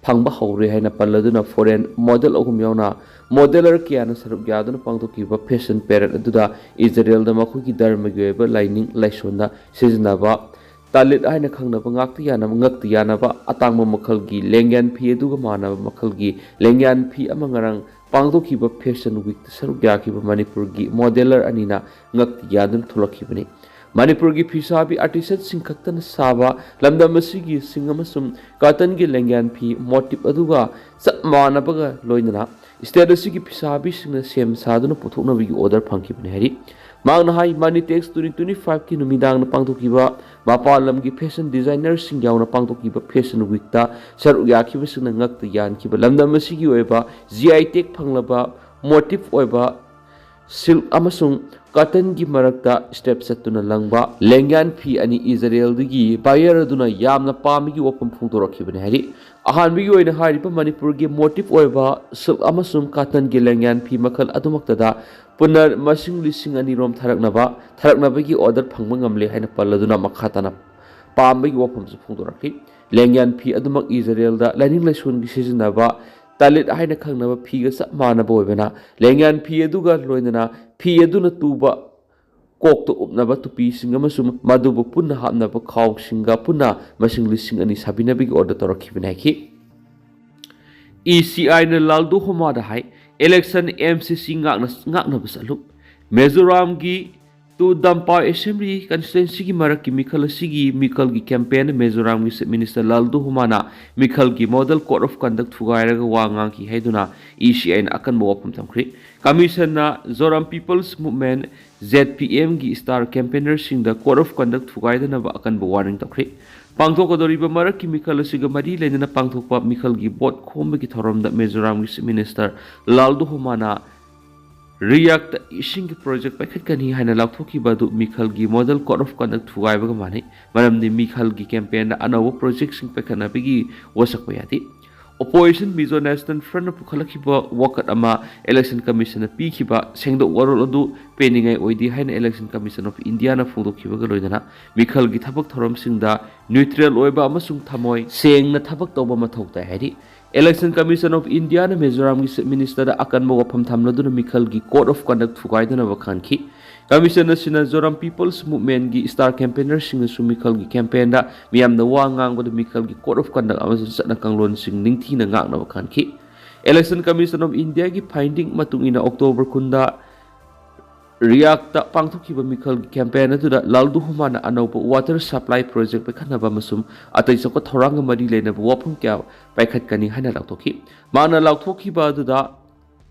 ꯐꯪꯕ ꯍꯧꯔꯦ ꯍꯥꯏꯅ ꯄꯜꯂꯗꯨꯅ foreign model ꯑꯍꯨꯝ ꯌꯥꯎꯅ modeller ꯀꯌꯥꯅ ꯁꯔꯨꯛ ꯌꯥꯗꯨꯅ ꯄꯥꯡꯊꯣꯛꯈꯤꯕ fashion parade ꯑꯗꯨꯗ ꯏꯖꯔꯦꯜꯗ ꯃꯈꯣꯏꯒꯤ ꯙꯔꯃꯒꯤ ꯑꯣꯏꯕ ꯂꯥꯏꯅꯤꯡ ꯂꯥꯏꯁꯣꯟꯗ ꯁꯤꯖꯤꯟꯅꯕ ꯇꯥꯂꯤꯠ ꯍꯥꯏꯅ ꯈꯪꯅꯕ ꯉꯥꯛꯇ ꯌꯥꯅꯕ, ꯉꯛꯇ ꯌꯥꯅꯕ ꯑꯇꯥꯡꯕ ꯃꯈꯜꯒꯤ ꯂꯦꯡꯌꯥꯟ ꯐꯤ ꯑꯗꯨꯒ ꯃꯥꯟꯅꯕ ꯃꯈꯜꯒꯤ ꯂꯦꯡꯌꯥꯟ ꯐꯤ ꯑꯃ ꯉꯔꯥꯡ ꯄꯥꯡꯊꯣꯛꯈꯤꯕ fashion week ꯇ ꯁꯔꯨꯛ ꯌꯥꯈꯤꯕ ꯃꯅꯤꯄꯨꯔꯒꯤ modeller ꯑꯅꯤꯅ ꯉꯛꯇ ꯌꯥꯟꯗꯨꯅ ꯊꯣꯛꯂꯛꯈꯤꯕꯅꯤ꯫ ꯃꯅꯤꯄꯨꯔꯒꯤ ꯐꯤꯁꯥꯕꯤ artisan ꯁꯤꯡ ꯈꯛꯇꯅ ꯁꯥꯕ ꯂꯝꯗꯝ ꯑꯁꯤꯒꯤ ꯁꯤꯡ ꯑꯃꯁꯨꯡ cotton ꯒꯤ ꯂꯦꯡꯌꯥꯟ ꯐꯤ motif ꯑꯗꯨꯒ ꯆꯞ ꯃꯥꯟꯅꯕꯒ ꯂꯣꯏꯅꯅ state ꯑꯁꯤꯒꯤ ꯐꯤꯁꯥꯕꯤꯁꯤꯡꯅ ꯁꯦꯝ ꯁꯥꯗꯨꯅ ꯄꯨꯊꯣꯛꯅꯕꯒꯤ order ꯐꯪꯈꯤꯕꯅꯤ ꯍꯥꯏꯔꯤ꯫ ꯃꯍꯥꯛꯅ ꯍꯥꯏ, Money Tax twenty twenty-five ꯀꯤ ꯅꯨꯃꯤꯗꯥꯡꯗ ꯄꯥꯡꯊꯣꯛꯈꯤꯕ ꯃꯄꯥꯟ ꯂꯝꯒꯤ fashion designer ꯁꯤꯡ ꯌꯥꯎꯅ ꯄꯥꯡꯊꯣꯛꯈꯤꯕ fashion week ꯇ ꯁꯔꯨꯛ ꯌꯥꯈꯤꯕꯁꯤꯡꯅ ꯉꯛꯇ ꯌꯥꯟꯈꯤꯕ ꯂꯝꯗꯝ ꯑꯁꯤꯒꯤ ꯑꯣꯏꯕ G I tag ꯐꯪꯂꯕ motif ꯑꯣꯏꯕ silk ꯑꯃꯁꯨꯡ cotton ꯒꯤ ꯃꯔꯛꯇ ꯁ꯭ꯇꯦꯞ ꯆꯠꯇꯨꯅ ꯂꯪꯕ ꯂꯦꯡꯌꯥꯟ ꯐꯤ ꯑꯅꯤ ꯏꯖꯔꯦꯜꯗꯒꯤ buyer ꯑꯗꯨꯅ ꯌꯥꯝꯅ ꯄꯥꯝꯕꯒꯤ ꯋꯥꯐꯝ ꯐꯣꯡꯗꯣꯔꯛꯈꯤꯕꯅꯤ ꯍꯥꯏꯔꯤ꯫ ꯑꯍꯥꯟꯕꯒꯤ ꯑꯣꯏꯅ ꯍꯥꯏꯔꯤꯕ ꯃꯅꯤꯄꯨꯔꯒꯤ motif ꯑꯣꯏꯕ silk ꯑꯃꯁꯨꯡ cotton ꯒꯤ ꯂꯦꯡꯌꯥꯟ ꯐꯤ ꯃꯈꯜ ꯑꯗꯨꯃꯛꯇꯗ ꯄꯨꯟꯅ ꯃꯁꯤꯡ ꯂꯤꯁꯤꯡ ꯑꯅꯤ ꯔꯣꯝ ꯊꯥꯔꯛꯅꯕ, ꯊꯥꯔꯛꯅꯕꯒꯤ order ꯐꯪꯕ ꯉꯝꯂꯦ ꯍꯥꯏꯅ ꯄꯜꯂꯗꯨꯅ ꯃꯈꯥ ꯇꯥꯅ ꯄꯥꯝꯕꯒꯤ ꯋꯥꯐꯝꯁꯨ ꯐꯣꯡꯗꯣꯔꯛꯈꯤ꯫ ꯂꯦꯡꯌꯥꯟ ꯐꯤ ꯑꯗꯨꯃꯛ ꯏꯖꯔꯦꯜꯗ ꯂꯥꯏꯅꯤꯡ ꯂꯥꯏꯁꯣꯟꯒꯤ ꯁꯤꯖꯤꯟꯅꯕ ꯇꯥꯂꯤꯠ ꯍꯥꯏꯅ ꯈꯪꯅꯕ ꯐꯤꯒ ꯆꯞ ꯃꯥꯟꯅꯕ ꯑꯣꯏꯕꯅ, ꯂꯦꯡꯌꯥꯟ ꯐꯤ ꯑꯗꯨꯒ ꯂꯣꯏꯅꯅ ꯐꯤ ꯑꯗꯨꯅ ꯇꯨꯕ ꯀꯣꯛꯇ ꯎꯞꯅꯕ ꯇꯨꯄꯤꯁꯤꯡ ꯑꯃꯁꯨꯡ ꯃꯗꯨꯕꯨ ꯄꯨꯟꯅ ꯍꯥꯞꯅꯕ ꯈꯥꯎꯁꯤꯡꯒ ꯄꯨꯟꯅ ꯃꯁꯤꯡ ꯂꯤꯁꯤꯡ ꯑꯅꯤ ꯁꯥꯕꯤꯅꯕꯒꯤ ꯑꯣꯔꯗꯔ ꯇꯧꯔꯛꯈꯤꯕꯅꯤ ꯍꯥꯏꯈꯤ꯫ ꯏ ꯁꯤ ꯑꯥꯏꯅ ꯂꯥꯜꯗꯨ ꯍꯣꯃꯥꯗ ꯍꯥꯏ, ꯏꯂꯦꯛꯁꯟ ꯑꯦꯝ ꯁꯤ ꯁꯤ ꯉꯥꯛꯅ-, ꯉꯥꯛꯅꯕ ꯆꯠꯂꯨ꯫ ꯃꯤꯖꯣꯔꯥꯝꯒꯤ ꯇꯨ ꯗꯝꯄꯥ ꯑꯦꯁꯦꯝꯕ꯭ꯂꯤ ꯀꯟꯁꯇꯤꯇ꯭ꯋꯦꯟꯁꯤꯒꯤ ꯃꯔꯛꯀꯤ ꯃꯤꯈꯜ ꯑꯁꯤꯒꯤ ꯃꯤꯈꯜꯒꯤ ꯀꯦꯝꯄꯦꯟ ꯃꯤꯖꯣꯔꯥꯝꯒꯤ ꯆꯤꯐ ꯃꯤꯅꯤꯁꯇꯔ ꯂꯥꯜꯗꯨ ꯍꯣꯃꯥꯅ ꯃꯤꯈꯜꯒꯤ ꯃꯣꯗꯦꯜ ꯀꯣꯗ ꯑꯣꯐ ꯀꯟꯗꯛ ꯊꯨꯒꯥꯏꯔꯒ ꯋꯥ ꯉꯥꯡꯈꯤ ꯍꯥꯏꯗꯨꯅ ꯏ ꯁꯤ ꯑꯥꯏꯅ ꯑꯀꯟꯕ ꯋꯥꯐꯝ ꯊꯝꯈ꯭ꯔꯤ꯫ ꯀꯃꯤꯁꯟꯅ ꯖꯣꯔꯥꯝ ꯄꯤꯄꯜꯁ ꯃꯨꯚꯃꯦꯟ, ꯖꯦꯗ ꯄꯤ ꯑꯦꯝꯒꯤ ꯁ꯭ꯇꯥꯔ ꯀꯦꯝꯄꯦꯟꯅꯔꯁꯤꯡꯗ ꯀꯣꯗ ꯑꯣꯐ ꯀꯟꯗꯛ ꯊꯨꯒꯥꯏꯗꯅꯕ ꯑꯀꯟꯕ ꯋꯥꯔꯅꯤꯡ ꯇꯧꯈ꯭ꯔꯤ꯫ ꯄꯥꯡꯊꯣꯛꯀꯗꯧꯔꯤꯕ ꯃꯔꯛꯀꯤ ꯃꯤꯈꯜ ꯑꯁꯤꯒ ꯃꯔꯤ ꯂꯩꯅꯅ ꯄꯥꯡꯊꯣꯛꯄ ꯃꯤꯈꯜꯒꯤ ꯚꯣꯠ ꯈꯣꯝꯕꯒꯤ ꯊꯧꯔꯝꯗ ꯃꯤꯖꯣꯔꯥꯝꯒꯤ ꯆꯤꯐ ꯃꯤꯅꯤꯁꯇꯔ ꯂꯥꯜꯗꯨ ꯍꯣꯃꯥꯅ ꯔꯤꯌꯥꯛꯇ ꯏꯁꯤꯡꯒꯤ ꯄ꯭ꯔꯣꯖꯦꯛ ꯄꯥꯏꯈꯠꯀꯅꯤ ꯍꯥꯏꯅ ꯂꯥꯎꯊꯣꯛꯈꯤꯕ ꯑꯗꯨ ꯃꯤꯈꯜꯒꯤ ꯃꯣꯗꯦꯜ ꯀꯣꯗ ꯑꯣꯐ ꯀꯟꯗꯛ ꯊꯨꯒꯥꯏꯕꯒ ꯃꯥꯟꯅꯩ, ꯃꯔꯝꯗꯤ ꯃꯤꯈꯜꯒꯤ ꯀꯦꯝꯄꯦꯟꯗ ꯑꯅꯧꯕ ꯄ꯭ꯔꯣꯖꯦꯛꯁꯤꯡ ꯄꯥꯏꯈꯠꯅꯕꯒꯤ ꯋꯥꯁꯛꯄ ꯌꯥꯗꯦ꯫ ꯑꯣꯄꯣꯖꯤꯁꯟ ꯃꯤꯖꯣ ꯅꯦꯁꯅꯦꯜ ꯐ꯭ꯔꯟꯠꯅ ꯄꯨꯈꯠꯂꯛꯈꯤꯕ ꯋꯥꯀꯠ ꯑꯃ ꯏꯂꯦꯛꯁꯟ ꯀꯃꯤꯁꯟꯅ ꯄꯤꯈꯤꯕ ꯁꯦꯡꯗꯣꯛ ꯋꯥꯔꯣꯜ ꯑꯗꯨ ꯄꯦꯟꯅꯤꯡꯉꯥꯏ ꯑꯣꯏꯗꯦ ꯍꯥꯏꯅ ꯏꯂꯦꯛꯁꯟ ꯀꯃꯤꯁꯟ ꯑꯣꯐ ꯏꯟꯗꯤꯌꯥꯅ ꯐꯣꯡꯗꯣꯛꯈꯤꯕꯒ ꯂꯣꯏꯅꯅ ꯃꯤꯈꯜꯒꯤ ꯊꯕꯛ ꯊꯧꯔꯝꯁꯤꯡꯗ ꯅ꯭ꯌꯨꯇ꯭ꯔꯦꯜ ꯑꯣꯏꯕ ꯑꯃꯁꯨꯡ ꯊꯃꯣꯏ ꯁꯦꯡꯅ ꯊꯕꯛ ꯇꯧꯕ ꯃꯊꯧ ꯇꯥꯏ ꯍꯥꯏꯔꯤ꯫ ꯏꯂꯦꯛꯁꯟ ꯀꯃꯤꯁꯟ ꯑꯣꯐ ꯏꯟꯗꯤꯌꯥꯅ ꯃꯤꯖꯣꯔꯥꯝꯒꯤ ꯆꯤꯐ ꯃꯤꯅꯤꯁꯇꯔꯗ ꯑꯀꯟꯕ ꯋꯥꯐꯝ ꯊꯝꯂꯗꯨꯅ ꯃꯤꯈꯜꯒꯤ ꯀꯣꯗ ꯑꯣꯐ ꯀꯟꯗꯛ ꯊꯨꯒꯥꯏꯗꯅꯕ ꯈꯟꯈꯤ꯫ ꯀꯃꯤꯁꯟ ꯑꯁꯤꯅ ꯖꯣꯔꯥꯝ ꯄꯤꯄꯜꯁ ꯃꯨꯚꯃꯦꯟꯒꯤ ꯁ꯭ꯇꯥꯔ ꯀꯦꯝꯄꯦꯟꯅꯔꯁꯤꯡꯅꯁꯨ ꯃꯤꯈꯜꯒꯤ ꯀꯦꯝꯄꯦꯟꯗ ꯃꯤꯌꯥꯝꯅ ꯋꯥ ꯉꯥꯡꯕꯗ ꯃꯤꯈꯜꯒꯤ ꯀꯣꯗ ꯑꯣꯐ ꯀꯟꯗꯛ ꯑꯃꯁꯨꯡ ꯆꯠꯅ ꯀꯥꯡꯂꯣꯟꯁꯤꯡ ꯅꯤꯡꯊꯤꯅ ꯉꯥꯛꯅꯕ ꯈꯟꯈꯤ꯫ ꯏꯂꯦꯛꯁꯟ ꯀꯃꯤꯁꯟ ꯑꯣꯐ ꯏꯟꯗꯤꯌꯥꯒꯤ ꯐꯥꯏꯟꯗꯤꯡ ꯃꯇꯨꯡ ꯏꯟꯅ ꯑꯣꯛꯇꯣꯕꯔ ꯀꯨꯟꯗ ꯔꯤꯌꯥꯛꯇ ꯄꯥꯡꯊꯣꯛꯈꯤꯕ ꯃꯤꯈꯜꯒꯤ ꯀꯦꯝꯄꯦꯟ ꯑꯗꯨꯗ ꯂꯥꯜꯗꯨ ꯍꯨꯃꯥꯅ ꯑꯅꯧꯕ ꯋꯥꯇꯔ ꯁꯄ꯭ꯂꯥꯏ ꯄ꯭ꯔꯣꯖꯦꯛ ꯄꯥꯏꯈꯠꯅꯕ ꯑꯃꯁꯨꯡ ꯑꯇꯩ ꯆꯥꯎꯈꯠ ꯊꯧꯔꯥꯡꯒ ꯃꯔꯤ ꯂꯩꯅꯕ ꯋꯥꯐꯝ ꯀꯌꯥ ꯄꯥꯏꯈꯠꯀꯅꯤ ꯍꯥꯏꯅ ꯂꯥꯎꯊꯣꯛꯈꯤ꯫ ꯃꯥꯅ ꯂꯥꯎꯊꯣꯛꯈꯤꯕ ꯑꯗꯨꯗ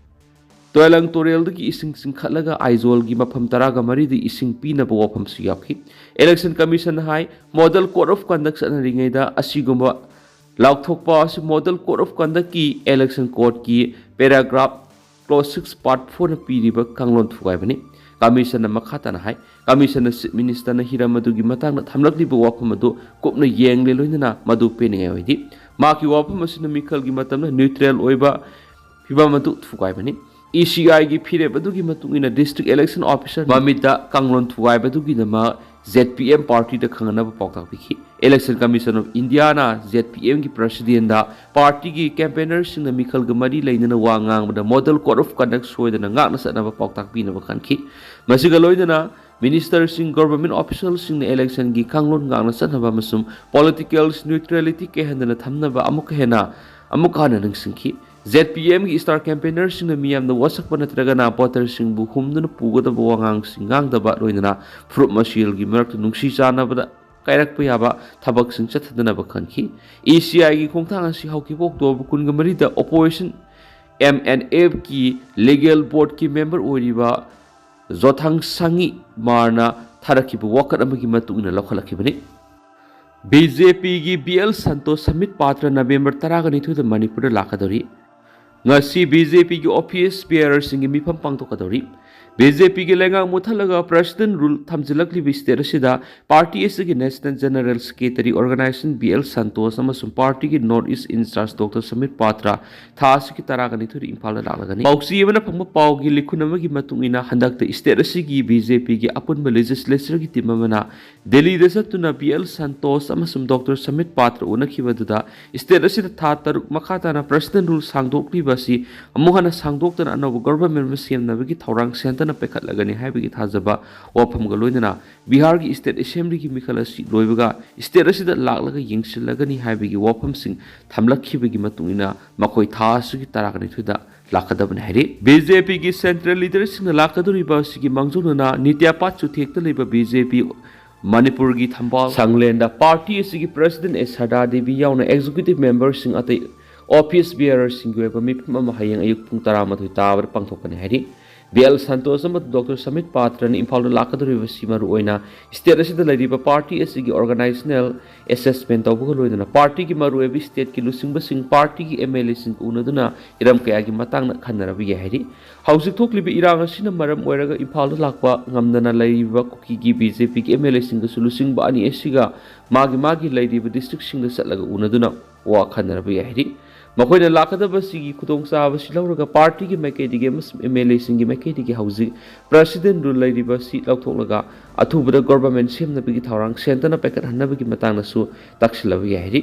ꯇꯣꯏꯂꯪ ꯇꯨꯔꯦꯜꯗꯒꯤ ꯏꯁꯤꯡ ꯆꯤꯡꯈꯠꯂꯒ ꯑꯥꯏꯖꯣꯜꯒꯤ ꯃꯐꯝ ꯇꯔꯥꯒ ꯃꯔꯤꯗ ꯏꯁꯤꯡ ꯄꯤꯅꯕ ꯋꯥꯐꯝꯁꯨ ꯌꯥꯎꯈꯤ꯫ ꯏꯂꯦꯛꯁꯟ ꯀꯃꯤꯁꯟꯅ ꯍꯥꯏ, ꯃꯣꯗꯦꯜ ꯀꯣꯗ ꯑꯣꯐ ꯀꯟꯗꯛ ꯆꯠꯅꯔꯤꯉꯩꯗ ꯑꯁꯤꯒꯨꯝꯕ ꯂꯥꯎꯊꯣꯛꯄ ꯑꯁꯤ ꯃꯣꯗꯦꯜ ꯀꯣꯗ ꯑꯣꯐ ꯀꯟꯗꯛꯀꯤ ꯏꯂꯦꯛꯁꯟ ꯀꯣꯗꯀꯤ ꯄꯦꯔꯥꯒ꯭ꯔꯥꯐ ꯀ꯭ꯂꯣꯖ ꯁꯤꯛꯁ ꯄꯥꯔꯠ ꯐꯣꯔꯅ ꯄꯤꯔꯤꯕ ꯀꯥꯡꯂꯣꯟ ꯊꯨꯒꯥꯏꯕꯅꯤ꯫ ꯀꯃꯤꯁꯟꯅ ꯃꯈꯥ ꯇꯥꯅ ꯍꯥꯏ, ꯀꯃꯤꯁꯟꯅ ꯆꯤꯐ ꯃꯤꯅꯤꯁꯇꯔꯅ ꯍꯤꯔꯝ ꯑꯗꯨꯒꯤ ꯃꯇꯥꯡꯗ ꯊꯝꯂꯛꯂꯤꯕ ꯋꯥꯐꯝ ꯑꯗꯨ ꯀꯨꯞꯅ ꯌꯦꯡꯂꯦ, ꯂꯣꯏꯅꯅ ꯃꯗꯨ ꯄꯦꯟꯅꯤꯡꯉꯥꯏ ꯑꯣꯏꯗꯦ꯫ ꯃꯍꯥꯛꯀꯤ ꯋꯥꯐꯝ ꯑꯁꯤꯅ ꯃꯤꯈꯜꯒꯤ ꯃꯇꯝꯗ ꯅ꯭ꯌꯨꯇ꯭ꯔꯦꯜ ꯑꯣꯏꯕ ꯐꯤꯚꯝ ꯑꯗꯨ ꯊꯨꯒꯥꯏꯕꯅꯤ꯫ ꯏ ꯁꯤ ꯑꯥꯏꯒꯤ ꯐꯤꯔꯦꯞ ꯑꯗꯨꯒꯤ ꯃꯇꯨꯡ ꯏꯟꯅ ꯗꯤꯁꯇ꯭ꯔꯤꯛ ꯏꯂꯦꯛꯁꯟ ꯑꯣꯐꯤꯁꯔ ꯃꯃꯤꯠꯇ ꯀꯥꯡꯂꯣꯟ ꯊꯨꯒꯥꯏꯕꯗꯨꯒꯤꯗꯃꯛ ꯖꯦꯗ ꯄꯤ ꯑꯦꯝ ꯄꯥꯔꯇꯤꯗ ꯈꯪꯍꯟꯅꯕ ꯄꯥꯎꯇꯥꯛ ꯄꯤꯈꯤ꯫ Election Commission of Indiaꯅ Z P M ꯒꯤ presidentꯗ partyꯒꯤ campaignerꯁꯤꯡꯅ ꯃꯤꯈꯜꯒ ꯃꯔꯤ ꯂꯩꯅꯅ ꯋꯥ ꯉꯥꯡꯕꯗ model code of conduct ꯁꯣꯏꯗꯅ ꯉꯥꯛꯅ ꯆꯠꯅꯕ ꯄꯥꯎꯇꯥꯛ ꯄꯤꯅꯕ ꯈꯟꯈꯤ꯫ ꯃꯁꯤꯒ ꯂꯣꯏꯅꯅ ministerꯁꯤꯡ, government officialꯁꯤꯡꯅ electionꯒꯤ ꯀꯥꯡꯂꯣꯟ ꯉꯥꯛꯅ ꯆꯠꯅꯕ ꯑꯃꯁꯨꯡ political neutrality ꯀꯥꯏꯍꯟꯗꯅ ꯊꯝꯅꯕ ꯑꯃꯨꯛꯀ ꯍꯦꯟꯅ ꯑꯃꯨꯛꯀ ꯍꯟꯅ ꯅꯤꯡꯁꯤꯡꯈꯤ꯫ Z P Mꯒꯤ star campaignerꯁꯤꯡꯅ ꯃꯤꯌꯥꯝꯗ ꯋꯥꯁꯛꯄ ꯅꯠꯇ꯭ꯔꯒꯅ voterꯁꯤꯡꯕꯨ ꯍꯨꯝꯗꯨꯅ ꯄꯨꯒꯗꯕ ꯋꯥꯉꯥꯡꯁꯤꯡ ꯉꯥꯡꯗꯕ, ꯂꯣꯏꯅꯅ ꯐꯨꯔꯨꯞ ꯃꯁꯦꯜꯒꯤ ꯃꯔꯛꯇ ꯅꯨꯡꯁꯤ ꯆꯥꯟꯅꯕꯗ ꯀꯥꯏꯔꯛꯄ ꯌꯥꯕ ꯊꯕꯛꯁꯤꯡ ꯆꯠꯊꯗꯅꯕ ꯈꯟꯈꯤ꯫ E C Iꯒꯤ ꯈꯣꯡꯊꯥꯡ ꯑꯁꯤ ꯍꯧꯈꯤꯕ October ꯀꯨꯟꯒ ꯃꯔꯤꯗ opposition M N Fꯀꯤ legal boardꯀꯤ member ꯑꯣꯏꯔꯤꯕ ꯖꯣꯊꯥꯡ ꯁꯥꯡꯉꯤ ꯃꯥꯔꯅ ꯊꯥꯔꯛꯈꯤꯕ ꯋꯥꯀꯠ ꯑꯃꯒꯤ ꯃꯇꯨꯡ ꯏꯟꯅ ꯂꯧꯈꯠꯂꯛꯈꯤꯕꯅꯤ꯫ BJPꯒꯤ B L ꯁꯟꯇꯣꯁ ꯁꯃꯤꯠ ꯄꯥꯇ꯭ꯔ November ꯇꯔꯥꯒ ꯅꯤꯊꯣꯏꯗ ꯃꯅꯤꯄꯨꯔꯗ ꯂꯥꯛꯀꯗꯧꯔꯤ꯫ ꯉꯁꯤ BJPꯒꯤ office bearerꯁꯤꯡꯒꯤ ꯃꯤꯐꯝ ꯄꯥꯡꯊꯣꯛꯀꯗꯧꯔꯤ꯫ BJPꯒꯤ ꯂꯩꯉꯥꯛ ꯃꯨꯠꯊꯠꯂꯒ president rule ꯊꯝꯖꯤꯜꯂꯛꯂꯤꯕ state ꯑꯁꯤꯗ party ꯑꯁꯤꯒꯤ national general secretary organization B L Santosh ꯑꯃꯁꯨꯡ partyꯒꯤ North East in charge Doctor submit ꯄꯥꯇ꯭ꯔ ꯊꯥ ꯑꯁꯤꯒꯤ ꯇꯔꯥꯒ ꯅꯤꯊꯣꯏꯗ ꯏꯝꯐꯥꯜꯗ ꯂꯥꯛꯂꯒꯅꯤ꯫ ꯄꯥꯎꯆꯦ ꯑꯃꯅ ꯐꯪꯕ ꯄꯥꯎꯒꯤ ꯂꯤꯈꯨꯟ ꯑꯃꯒꯤ ꯃꯇꯨꯡ ꯏꯟꯅ, ꯍꯟꯗꯛꯇ state ꯑꯁꯤꯒꯤ BJPꯒꯤ ꯑꯄꯨꯟꯕ legislatureꯒꯤ team ꯑꯃꯅ ꯗꯦꯜꯂꯤꯗ ꯆꯠꯇꯨꯅ B L ꯁꯟꯇꯣꯁ ꯑꯃꯁꯨꯡ Doctor ꯁꯃꯤꯠ ꯄꯥꯇ꯭ꯔ ꯎꯅꯈꯤꯕ ꯑꯗꯨꯗ state ꯑꯁꯤꯗ ꯊꯥ ꯇꯔꯨꯛ ꯃꯈꯥ ꯇꯥꯅ president rule ꯁꯥꯡꯗꯣꯛꯂꯤꯕ ꯑꯁꯤ ꯑꯃꯨꯛ ꯍꯟꯅ ꯁꯥꯡꯗꯣꯛꯇꯅ ꯑꯅꯧꯕ government ꯑꯃ ꯁꯦꯝꯅꯕꯒꯤ ꯊꯧꯔꯥꯡ ꯁꯦꯟꯇꯔꯅ ꯄꯥꯏꯈꯠꯂꯒꯅꯤ ꯍꯥꯏꯕꯒꯤ ꯊꯥꯖꯕ ꯋꯥꯐꯝꯒ ꯂꯣꯏꯅꯅ ꯕꯤꯍꯥꯔꯒꯤ state assemblyꯒꯤ ꯃꯤꯈꯜ ꯑꯁꯤ ꯂꯣꯏꯕꯒ state ꯑꯁꯤꯗ ꯂꯥꯛꯂꯒ ꯌꯦꯡꯁꯤꯜꯂꯒꯅꯤ ꯍꯥꯏꯕꯒꯤ ꯋꯥꯐꯝꯁꯤꯡ ꯊꯝꯂꯛꯈꯤꯕꯒꯤ ꯃꯇꯨꯡ ꯏꯟꯅ ꯃꯈꯣꯏ ꯊꯥ ꯑꯁꯤꯒꯤ ꯇꯔꯥꯒ ꯅꯤꯊꯣꯏꯗ ꯂꯥꯛꯀꯗꯕꯅꯤ ꯍꯥꯏꯔꯤ꯫ BJPꯒꯤ central leaderꯁꯤꯡꯅ ꯂꯥꯛꯀꯗꯧꯔꯤꯕ ꯑꯁꯤꯒꯤ ꯃꯥꯡꯖꯧꯅꯅ ꯅꯤꯇ꯭ꯌꯥꯄꯥꯠ ꯆꯨꯊꯦꯛꯇ ꯂꯩꯕ BJP ꯃꯅꯤꯄꯨꯔꯒꯤ ꯊꯝꯕꯥꯜ ꯁꯪꯂꯦꯟꯗ party ꯑꯁꯤꯒꯤ president ꯑꯦꯁ ꯁꯔꯗꯥ ꯗꯦꯕꯤ ꯌꯥꯎꯅ executive memberꯁꯤꯡ ꯑꯇꯩ office bearerꯁꯤꯡꯒꯤ ꯑꯣꯏꯕ ꯃꯤꯐꯝ ꯑꯃ ꯍꯌꯦꯡ ꯑꯌꯨꯛ ꯄꯨꯡ ꯇꯔꯥꯃꯥꯊꯣꯏ ꯇꯥꯕꯗ ꯄꯥꯡꯊꯣꯛꯀꯅꯤ ꯍꯥꯏꯔꯤ꯫ B L ꯁꯟꯇꯣꯁ ꯑꯃꯗꯤ Doctor ꯁꯃꯤꯠ ꯄꯥꯇ꯭ꯔꯅ ꯏꯝꯐꯥꯜꯗ ꯂꯥꯛꯀꯗꯧꯔꯤꯕꯁꯤ ꯃꯔꯨꯑꯣꯏꯅ state ꯑꯁꯤꯗ ꯂꯩꯔꯤꯕ party ꯑꯁꯤꯒꯤ organizational assessment ꯇꯧꯕꯒ ꯂꯣꯏꯅꯅ partyꯒꯤ ꯃꯔꯨꯑꯣꯏꯕ stateꯀꯤ ꯂꯨꯆꯤꯡꯕꯁꯤꯡ, partyꯒꯤ MLAꯁꯤꯡꯒ ꯎꯅꯗꯨꯅ ꯍꯤꯔꯝ ꯀꯌꯥꯒꯤ ꯃꯇꯥꯡꯗ ꯈꯟꯅꯔꯕ ꯌꯥꯏ ꯍꯥꯏꯔꯤ꯫ ꯍꯧꯖꯤꯛ ꯊꯣꯛꯂꯤꯕ ꯏꯔꯥꯡ ꯑꯁꯤꯅ ꯃꯔꯝ ꯑꯣꯏꯔꯒ ꯏꯝꯐꯥꯜꯗ ꯂꯥꯛꯄ ꯉꯝꯗꯅ ꯂꯩꯔꯤꯕ ꯀꯨꯀꯤꯒꯤ BJPꯒꯤ MLAꯁꯤꯡꯒꯁꯨ ꯂꯨꯆꯤꯡꯕ ꯑꯅꯤ ꯑꯁꯤꯒ ꯃꯥꯒꯤ ꯃꯥꯒꯤ ꯂꯩꯔꯤꯕ districtꯁꯤꯡꯗ ꯆꯠꯂꯒ ꯎꯅꯗꯨꯅ ꯋꯥ ꯈꯟꯅꯔꯕ ꯌꯥꯏ ꯍꯥꯏꯔꯤ꯫ ꯃꯈꯣꯏꯅ ꯂꯥꯛꯀꯗꯕꯁꯤꯒꯤ ꯈꯨꯗꯣꯡꯆꯥꯕꯁꯤ ꯂꯧꯔꯒ ꯄꯥꯔꯇꯤꯒꯤ ꯃꯥꯏꯀꯩꯗꯒꯤ ꯑꯃꯁꯨꯡ ꯑꯦꯝ ꯑꯦꯜ ꯑꯦꯁꯤꯡꯒꯤ ꯃꯥꯏꯀꯩꯗꯒꯤ ꯍꯧꯖꯤꯛ ꯄ꯭ꯔꯁꯤꯗꯦꯟ ꯔꯨꯜ ꯂꯩꯔꯤꯕ ꯑꯁꯤ ꯂꯧꯊꯣꯛꯂꯒ ꯑꯊꯨꯕꯗ ꯒꯣꯚꯔꯟꯃꯦꯟꯠ ꯁꯦꯝꯅꯕꯒꯤ ꯊꯧꯔꯥꯡ ꯁꯦꯟꯇꯔꯅ ꯄꯥꯏꯈꯠꯍꯟꯅꯕꯒꯤ ꯃꯇꯥꯡꯗꯁꯨ ꯇꯛꯁꯤꯜꯂꯕ ꯌꯥꯏ ꯍꯥꯏꯔꯤ꯫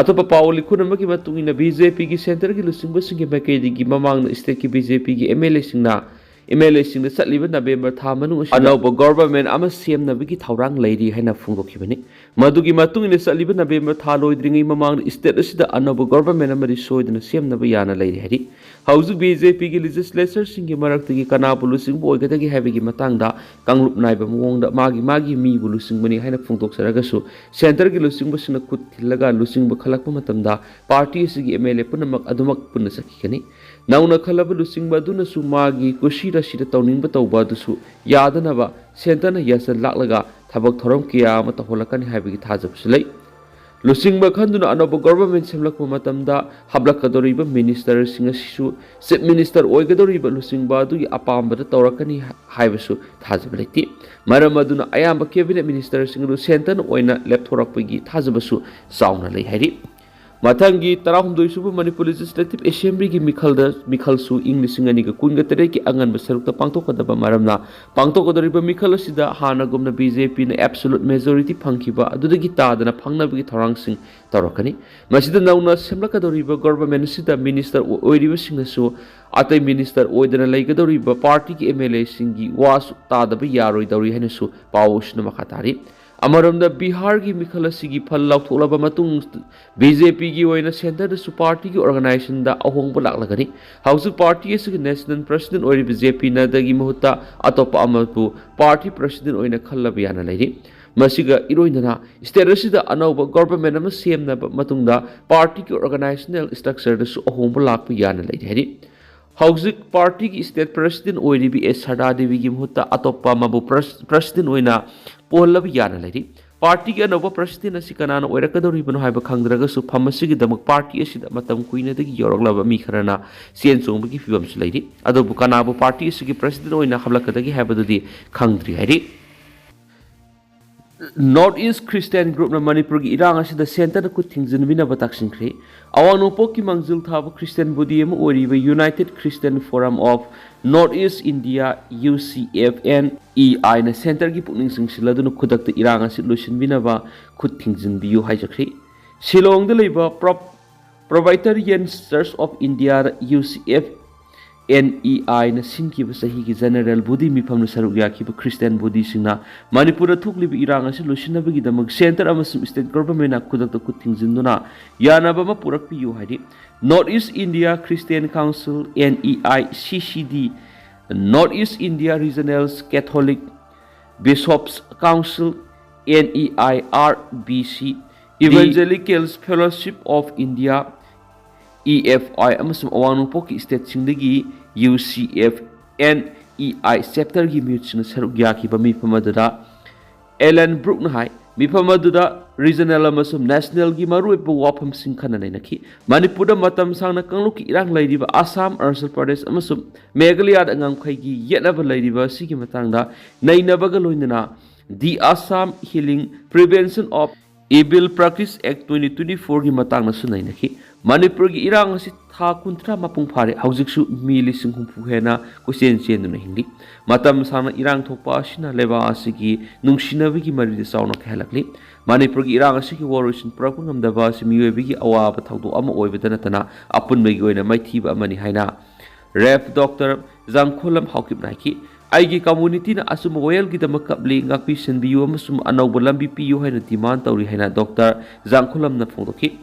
ꯑꯇꯣꯞꯄ ꯄꯥꯎ ꯂꯤꯈꯨꯟ ꯑꯃꯒꯤ ꯃꯇꯨꯡ ꯏꯟꯅ ꯕꯤ ꯖꯦ ꯄꯤꯒꯤ ꯁꯦꯟꯇꯔꯒꯤ ꯂꯨꯆꯤꯡꯕꯁꯤꯡꯒꯤ ꯃꯥꯏꯀꯩꯗꯒꯤ ꯃꯃꯥꯡꯗ ꯁ꯭ꯇꯦꯠꯀꯤ ꯕꯤ ꯖꯦ ꯄꯤꯒꯤ ꯑꯦꯝ ꯑꯦꯜ ꯑꯦꯁꯤꯡꯅ ꯑꯦꯝ ꯑꯦꯜ ꯑꯦꯁꯤꯡꯗ ꯆꯠꯂꯤꯕ ꯅꯕꯦꯝꯕꯔ ꯊꯥ ꯃꯅꯨꯡ ꯑꯁꯤꯗ ꯑꯅꯧꯕ ꯒꯣꯚꯔꯟꯃꯦꯟꯠ ꯑꯃ ꯁꯦꯝꯅꯕꯒꯤ ꯊꯧꯔꯥꯡ ꯂꯩꯔꯤ ꯍꯥꯏꯅ ꯐꯣꯡꯗꯣꯛꯈꯤꯕꯅꯤ꯫ ꯃꯗꯨꯒꯤ ꯃꯇꯨꯡ ꯏꯟꯅ ꯆꯠꯂꯤꯕ ꯅꯕꯦꯝꯕꯔ ꯊꯥ ꯂꯣꯏꯗ꯭ꯔꯤꯉꯩ ꯃꯃꯥꯡꯗ ꯁ꯭ꯇꯦꯠ ꯑꯁꯤꯗ ꯑꯅꯧꯕ ꯒꯣꯚꯔꯟꯃꯦꯟꯠ ꯑꯃꯗꯤ ꯁꯣꯏꯗꯅ ꯁꯦꯝꯅꯕ ꯌꯥꯅ ꯂꯩꯔꯤ ꯍꯥꯏꯔꯤ꯫ ꯍꯧꯖꯤꯛ ꯕꯤ ꯖꯦ ꯄꯤꯒꯤ ꯂꯤꯖꯤꯁꯂꯦꯆꯔꯁꯤꯡꯒꯤ ꯃꯔꯛꯇꯒꯤ ꯀꯅꯥꯕꯨ ꯂꯨꯆꯤꯡꯕ ꯑꯣꯏꯒꯗꯒꯦ ꯍꯥꯏꯕꯒꯤ ꯃꯇꯥꯡꯗ ꯀꯥꯡꯂꯨꯞ ꯅꯥꯏꯕ ꯃꯑꯣꯡꯗ ꯃꯥꯒꯤ ꯃꯥꯒꯤ ꯃꯤꯕꯨ ꯂꯨꯆꯤꯡꯕꯅꯤ ꯍꯥꯏꯅ ꯐꯣꯡꯗꯣꯛꯆꯔꯒꯁꯨ ꯁꯦꯟꯇꯔꯒꯤ ꯂꯨꯆꯤꯡꯕꯁꯤꯡꯅ ꯈꯨꯠ ꯊꯤꯜꯂꯒ ꯂꯨꯆꯤꯡꯕ ꯈꯜꯂꯛꯄ ꯃꯇꯝꯗ ꯄꯥꯔꯇꯤ ꯑꯁꯤꯒꯤ ꯑꯦꯝ ꯑꯦꯜ ꯑꯦ ꯄꯨꯝꯅꯃꯛ ꯑꯗꯨꯃꯛ ꯄꯨꯟꯅ ꯆꯠꯈꯤꯒꯅꯤ꯫ ꯅꯧꯅ ꯈꯜꯂꯕ ꯂꯨꯆꯤꯡꯕ ꯑꯗꯨꯅꯁꯨ ꯃꯥꯒꯤ ꯀꯨꯁꯤ ꯔꯥꯁꯤꯗ ꯇꯧꯅꯤꯡꯕ ꯇꯧꯕ ꯑꯗꯨꯁꯨ ꯌꯥꯗꯅꯕ ꯁꯦꯟꯇꯔꯅ ꯌꯥꯁꯜ ꯂꯥꯛꯂꯒ ꯊꯕꯛ ꯊꯧꯔꯝ ꯀꯌꯥ ꯑꯃ ꯇꯧꯍꯜꯂꯛꯀꯅꯤ ꯍꯥꯏꯕꯒꯤ ꯊꯥꯖꯕꯁꯨ ꯂꯩ꯫ ꯂꯨꯆꯤꯡꯕ ꯈꯟꯗꯨꯅ ꯑꯅꯧꯕ ꯒꯣꯚꯔꯟꯃꯦꯟꯠ ꯁꯦꯝꯂꯛꯄ ꯃꯇꯝꯗ ꯍꯥꯞꯂꯛꯀꯗꯧꯔꯤꯕ ꯃꯤꯅꯤꯁꯇꯔꯁꯤꯡ ꯑꯁꯤꯁꯨ ꯆꯤꯐ ꯃꯤꯅꯤꯁꯇꯔ ꯑꯣꯏꯒꯗꯧꯔꯤꯕ ꯂꯨꯆꯤꯡꯕ ꯑꯗꯨꯒꯤ ꯑꯄꯥꯝꯕꯗ ꯇꯧꯔꯛꯀꯅꯤ ꯍꯥꯏꯕꯁꯨ ꯊꯥꯖꯕ ꯂꯩꯇꯦ꯫ ꯃꯔꯝ ꯑꯗꯨꯅ ꯑꯌꯥꯝꯕ ꯀꯦꯕꯤꯅꯦꯠ ꯃꯤꯅꯤꯁꯇꯔꯁꯤꯡ ꯑꯗꯨ ꯁꯦꯟꯇꯔꯅ ꯑꯣꯏꯅ ꯂꯦꯞꯊꯣꯔꯛꯄꯒꯤ ꯊꯥꯖꯕꯁꯨ ꯆꯥꯎꯅ ꯂꯩ ꯍꯥꯏꯔꯤ꯫ ꯃꯊꯪꯒꯤ ꯇꯔꯥꯍꯨꯝꯗꯣꯏ ꯁꯨꯕ ꯃꯅꯤꯄꯨꯔ ꯂꯦꯖꯤꯁꯂꯦꯇꯤꯚ ꯑꯦꯁꯦꯝꯕ꯭ꯂꯤꯒꯤ ꯃꯤꯈꯜꯗ, ꯃꯤꯈꯜꯁꯨ ꯏꯪ ꯂꯤꯁꯤꯡ ꯑꯅꯤꯒ ꯀꯨꯟꯒ ꯇꯔꯦꯠꯀꯤ ꯑꯉꯟꯕ ꯁꯔꯨꯛꯇ ꯄꯥꯡꯊꯣꯛꯀꯗꯕ ꯃꯔꯝꯅ, ꯄꯥꯡꯊꯣꯛꯀꯗꯧꯔꯤꯕ ꯃꯤꯈꯜ ꯑꯁꯤꯗ ꯍꯥꯟꯅꯒꯨꯝꯅ ꯕꯤ ꯖꯦ ꯄꯤꯅ ꯑꯦꯕꯁꯣꯂꯨꯠ ꯃꯦꯖꯣꯔꯤꯇꯤ ꯐꯪꯈꯤꯕ ꯑꯗꯨꯗꯒꯤ ꯇꯥꯗꯅ ꯐꯪꯅꯕꯒꯤ ꯊꯧꯔꯥꯡꯁꯤꯡ ꯇꯧꯔꯛꯀꯅꯤ꯫ ꯃꯁꯤꯗ ꯅꯧꯅ ꯁꯦꯝꯂꯛꯀꯗꯧꯔꯤꯕ ꯒꯣꯚꯔꯟꯃꯦꯟꯠ ꯑꯁꯤꯗ ꯃꯤꯅꯤꯁꯇꯔ ꯑꯣꯏꯔꯤꯕꯁꯤꯡꯅꯁꯨ ꯑꯇꯩ ꯃꯤꯅꯤꯁꯇꯔ ꯑꯣꯏꯗꯅ ꯂꯩꯒꯗꯧꯔꯤꯕ ꯄꯥꯔꯇꯤꯒꯤ ꯑꯦꯝ ꯑꯦꯜ ꯑꯦꯁꯤꯡꯒꯤ ꯋꯥꯁꯨ ꯇꯥꯗꯕ ꯌꯥꯔꯣꯏꯗꯧꯔꯤ ꯍꯥꯏꯅꯁꯨ ꯄꯥꯎ ꯑꯁꯤꯅ ꯃꯈꯥ ꯇꯥꯔꯤ꯫ ꯑꯃꯔꯣꯝꯗ ꯕꯤꯍꯥꯔꯒꯤ ꯃꯤꯈꯜ ꯑꯁꯤꯒꯤ ꯐꯜ ꯂꯥꯎꯊꯣꯛꯂꯕ ꯃꯇꯨꯡ ꯕꯤ ꯖꯦ ꯄꯤꯒꯤ ꯑꯣꯏꯅ ꯁꯦꯟꯇꯔꯗꯁꯨ ꯄꯥꯔꯇꯤꯒꯤ ꯑꯣꯔꯒꯅꯥꯏꯖꯦꯁꯟꯗ ꯑꯍꯣꯡꯕ ꯂꯥꯛꯂꯒꯅꯤ꯫ ꯍꯧꯖꯤꯛ ꯄꯥꯔꯇꯤ ꯑꯁꯤꯒꯤ ꯅꯦꯁꯅꯦꯜ ꯄ꯭ꯔꯁꯤꯗꯦꯟꯠ ꯑꯣꯏꯔꯤꯕ ꯖꯦ ꯄꯤ ꯅꯗ꯭ꯗꯥꯒꯤ ꯃꯍꯨꯠꯇ ꯑꯇꯣꯞꯄ ꯑꯃꯕꯨ ꯄꯥꯔꯇꯤ ꯄ꯭ꯔꯁꯤꯗꯦꯟꯠ ꯑꯣꯏꯅ ꯈꯜꯂꯕ ꯌꯥꯅ ꯂꯩꯔꯤ꯫ ꯃꯁꯤꯒ ꯏꯔꯣꯏꯅꯅ ꯁ꯭ꯇꯦꯠ ꯑꯁꯤꯗ ꯑꯅꯧꯕ ꯒꯣꯚꯔꯟꯃꯦꯟꯠ ꯑꯃ ꯁꯦꯝꯅꯕ ꯃꯇꯨꯡꯗ ꯄꯥꯔꯇꯤꯒꯤ ꯑꯣꯔꯒꯅꯥꯏꯖꯦꯁꯅꯦꯜ ꯁ꯭ꯇ꯭ꯔꯛꯆꯔꯗꯁꯨ ꯑꯍꯣꯡꯕ ꯂꯥꯛꯄ ꯌꯥꯅ ꯂꯩꯔꯤ ꯍꯥꯏꯔꯤ꯫ ꯍꯧꯖꯤꯛ ꯄꯥꯔꯇꯤꯒꯤ ꯁ꯭ꯇꯦꯠ ꯄ꯭ꯔꯁꯤꯗꯦꯟꯠ ꯑꯣꯏꯔꯤꯕꯤ ꯑꯦꯁ ꯁꯔꯗꯥ ꯗꯦꯕꯤꯒꯤ ꯃꯍꯨꯠꯇ ꯑꯇꯣꯞꯄ ꯑꯃꯕꯨ ꯄ꯭ꯔꯁ-, ꯄ꯭ꯔꯁꯤꯗꯦꯟꯠ ꯑꯣꯏꯅ ꯄꯣꯍꯜꯂꯕ ꯌꯥꯅ ꯂꯩꯔꯤ꯫ ꯄꯥꯔꯇꯤꯒꯤ ꯑꯅꯧꯕ ꯄ꯭ꯔꯁꯤꯗꯦꯟꯠ ꯑꯁꯤ ꯀꯅꯥꯅ ꯑꯣꯏꯔꯛꯀꯗꯧꯔꯤꯕꯅꯣ ꯍꯥꯏꯕ ꯈꯪꯗ꯭ꯔꯒꯁꯨ ꯐꯝ ꯑꯁꯤꯒꯤꯗꯃꯛ ꯄꯥꯔꯇꯤ ꯑꯁꯤꯗ ꯃꯇꯝ ꯀꯨꯏꯅꯗꯒꯤ ꯌꯧꯔꯛꯂꯕ ꯃꯤ ꯈꯔꯅ ꯆꯦꯟ ꯆꯣꯡꯕꯒꯤ ꯐꯤꯕꯝꯁꯨ ꯂꯩꯔꯤ꯫ ꯑꯗꯨꯕꯨ ꯀꯅꯥꯕꯨ ꯄꯥꯔꯇꯤ ꯑꯁꯤꯒꯤ ꯄ꯭ꯔꯁꯤꯗꯦꯟꯠ ꯑꯣꯏꯅ ꯍꯥꯞꯂꯛꯀꯗꯒꯦ ꯍꯥꯏꯕꯗꯨꯗꯤ ꯈꯪꯗ꯭ꯔꯤ ꯍꯥꯏꯔꯤ꯫ North East Christian Groupꯅ ꯃꯅꯤꯄꯨꯔꯒꯤ ꯏꯔꯥꯡ ꯑꯁꯤꯗ centreꯅ ꯈꯨꯠ ꯊꯤꯡꯖꯤꯟꯕꯤꯅꯕ ꯇꯛꯁꯤꯟꯈ꯭ꯔꯦ꯫ ꯑꯋꯥꯡ ꯅꯣꯡꯄꯣꯛꯀꯤ ꯃꯥꯡꯖꯤꯜ ꯊꯥꯕ Christian body ꯑꯃ ꯑꯣꯏꯔꯤꯕ United Christian Forum of North East India, U C F N E I ꯅ centreꯒꯤ ꯄꯨꯛꯅꯤꯡ ꯆꯤꯡꯁꯤꯜꯂꯗꯨꯅ ꯈꯨꯗꯛꯇ ꯏꯔꯥꯡ ꯑꯁꯤ ꯂꯣꯏꯁꯤꯟꯕꯤꯅꯕ ꯈꯨꯠ ꯊꯤꯡꯖꯤꯟꯕꯤꯌꯨ ꯍꯥꯏꯖꯈ꯭ꯔꯦ꯫ ꯁꯤꯂꯣꯡꯗ ꯂꯩꯕ Pro-, Presbyterian Church of India, U C F N E I ꯅ ꯁꯤꯟꯈꯤꯕ ꯆꯍꯤꯒꯤ General Body ꯃꯤꯐꯝꯗ ꯁꯔꯨꯛ ꯌꯥꯈꯤꯕ Christian bodyꯁꯤꯡꯅ ꯃꯅꯤꯄꯨꯔꯗ ꯊꯣꯛꯂꯤꯕ ꯏꯔꯥꯡ ꯑꯁꯤ ꯂꯣꯏꯁꯤꯟꯅꯕꯒꯤꯗꯃꯛ centre ꯑꯃꯁꯨꯡ state governmentꯅ ꯈꯨꯗꯛꯇ ꯈꯨꯠ ꯊꯤꯡꯖꯤꯟꯗꯨꯅ ꯌꯥꯅꯕ ꯑꯃ ꯄꯨꯔꯛꯄꯤꯌꯨ ꯍꯥꯏꯔꯤ꯫ North East India Christian Council, N E I C C D, North East India Regional Catholic Bishops Council, N E I R B C, Evangelicals Fellowship of India, E F I, ꯑꯃꯁꯨꯡ ꯑꯋꯥꯡ ꯅꯣꯡꯄꯣꯛꯀꯤ stateꯁꯤꯡꯗꯒꯤ U C F N E I chapterꯒꯤ ꯃꯤꯍꯨꯠꯁꯤꯡꯅ ꯁꯔꯨꯛ ꯌꯥꯈꯤꯕ ꯃꯤꯐꯝ ꯑꯗꯨꯗ Alan Brookꯅ ꯍꯥꯏ, ꯃꯤꯐꯝ ꯑꯗꯨꯗ regional ꯑꯃꯁꯨꯡ nationalꯒꯤ ꯃꯔꯨꯑꯣꯏꯕ ꯋꯥꯐꯝꯁꯤꯡ ꯈꯟꯅ ꯅꯩꯅꯈꯤ꯫ ꯃꯅꯤꯄꯨꯔꯗ ꯃꯇꯝ ꯁꯥꯡꯅ ꯀꯥꯡꯂꯨꯞꯀꯤ ꯏꯔꯥꯡ ꯂꯩꯔꯤꯕ ꯑꯁꯥꯝ, ꯑꯔꯨꯅꯥꯆꯜ ꯄ꯭ꯔꯗꯦꯁ ꯑꯃꯁꯨꯡ ꯃꯦꯘꯥꯂꯌꯥꯗ ꯉꯝꯈꯩꯒꯤ ꯌꯦꯠꯅꯕ ꯂꯩꯔꯤꯕ ꯑꯁꯤꯒꯤ ꯃꯇꯥꯡꯗ ꯅꯩꯅꯕꯒ ꯂꯣꯏꯅꯅ The Assam Healing Prevention of Evil Practice Act twenty twenty-fourꯒꯤ ꯃꯇꯥꯡꯗꯁꯨ ꯅꯩꯅꯈꯤ꯫ ꯃꯅꯤꯄꯨꯔꯒꯤ ꯏꯔꯥꯡ ꯑꯁꯤ ꯊꯥ ꯀꯨꯟꯊ꯭ꯔꯥ ꯃꯄꯨꯡ ꯐꯥꯔꯦ꯫ ꯍꯧꯖꯤꯛꯁꯨ ꯃꯤ ꯂꯤꯁꯤꯡ ꯍꯨꯝꯐꯨ ꯍꯦꯟꯅ ꯀꯣꯏꯆꯦꯟ ꯆꯦꯟꯗꯨꯅ ꯍꯤꯡꯂꯤ꯫ ꯃꯇꯝ ꯁꯥꯡꯅ ꯏꯔꯥꯡ ꯊꯣꯛꯄ ꯑꯁꯤꯅ ꯂꯩꯕꯥꯛ ꯑꯁꯤꯒꯤ ꯅꯨꯡꯁꯤꯅꯕꯒꯤ ꯃꯔꯤꯗ ꯆꯥꯎꯅ ꯀꯥꯏꯍꯜꯂꯛꯂꯤ꯫ ꯃꯅꯤꯄꯨꯔꯒꯤ ꯏꯔꯥꯡ ꯑꯁꯤꯒꯤ ꯋꯥꯔꯣꯏꯁꯤꯟ ꯄꯨꯔꯛꯄ ꯉꯝꯗꯕ ꯑꯁꯤ ꯃꯤꯑꯣꯏꯕꯒꯤ ꯑꯋꯥꯕ ꯊꯧꯗꯣꯛ ꯑꯃ ꯑꯣꯏꯕꯗ ꯅꯠꯇꯅ ꯑꯄꯨꯟꯕꯒꯤ ꯑꯣꯏꯅ ꯃꯥꯏꯊꯤꯕ ꯑꯃꯅꯤ ꯍꯥꯏꯅ Rev Doctor ꯖꯥꯡꯈꯣꯂꯝ ꯍꯥꯎꯀꯤꯞꯅ ꯍꯥꯏꯈꯤ꯫ ꯑꯩꯒꯤ communityꯅ ꯑꯆꯨꯝꯕ ꯋꯥꯌꯦꯜꯒꯤꯗꯃꯛ ꯀꯞꯂꯤ, ꯉꯥꯛꯄꯤ ꯁꯦꯟꯕꯤꯌꯨ ꯑꯃꯁꯨꯡ ꯑꯅꯧꯕ ꯂꯝꯕꯤ ꯄꯤꯌꯨ ꯍꯥꯏꯅ demand ꯇꯧꯔꯤ ꯍꯥꯏꯅ Doctor ꯖꯥꯡꯈꯣꯂꯝꯅ ꯐꯣꯡꯗꯣꯛꯈꯤ꯫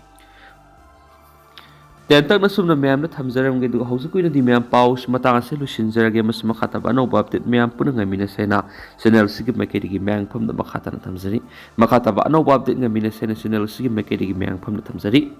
ꯇꯦꯟꯇꯛꯅ ꯁꯨꯝꯅ ꯃꯌꯥꯝꯗ ꯊꯝꯖꯔꯝꯒꯦ, ꯑꯗꯨꯒ ꯍꯧꯖꯤꯛꯀꯤ ꯑꯣꯏꯅꯗꯤ ꯃꯌꯥꯝ ꯄꯥꯎꯁꯤ ꯃꯇꯥꯡ ꯑꯁꯤ ꯂꯣꯏꯁꯤꯟꯖꯔꯒꯦ, ꯑꯃꯁꯨꯡ ꯃꯈꯥ ꯇꯥꯕ ꯑꯅꯧꯕ update ꯃꯌꯥꯝ ꯄꯨꯟꯅ ꯉꯥꯏꯃꯤꯟꯅꯁꯦ ꯍꯥꯏꯅ channel ꯑꯁꯤꯒꯤ ꯃꯥꯏꯀꯩꯗꯒꯤ ꯃꯌꯥꯝꯒꯤ ꯃꯐꯝꯗ ꯃꯈꯥ ꯇꯥꯅ ꯊꯝꯖꯔꯤ꯫ ꯃꯈꯥ ꯇꯥꯕ ꯑꯅꯧꯕ update ꯉꯥꯏꯃꯤꯟꯅꯁꯦ ꯍꯥꯏꯅ channel ꯑꯁꯤꯒꯤ ꯃꯥꯏꯀꯩꯗꯒꯤ ꯃꯌꯥꯝꯒꯤ ꯃꯐꯝꯗ ꯊꯝꯖꯔꯤ꯫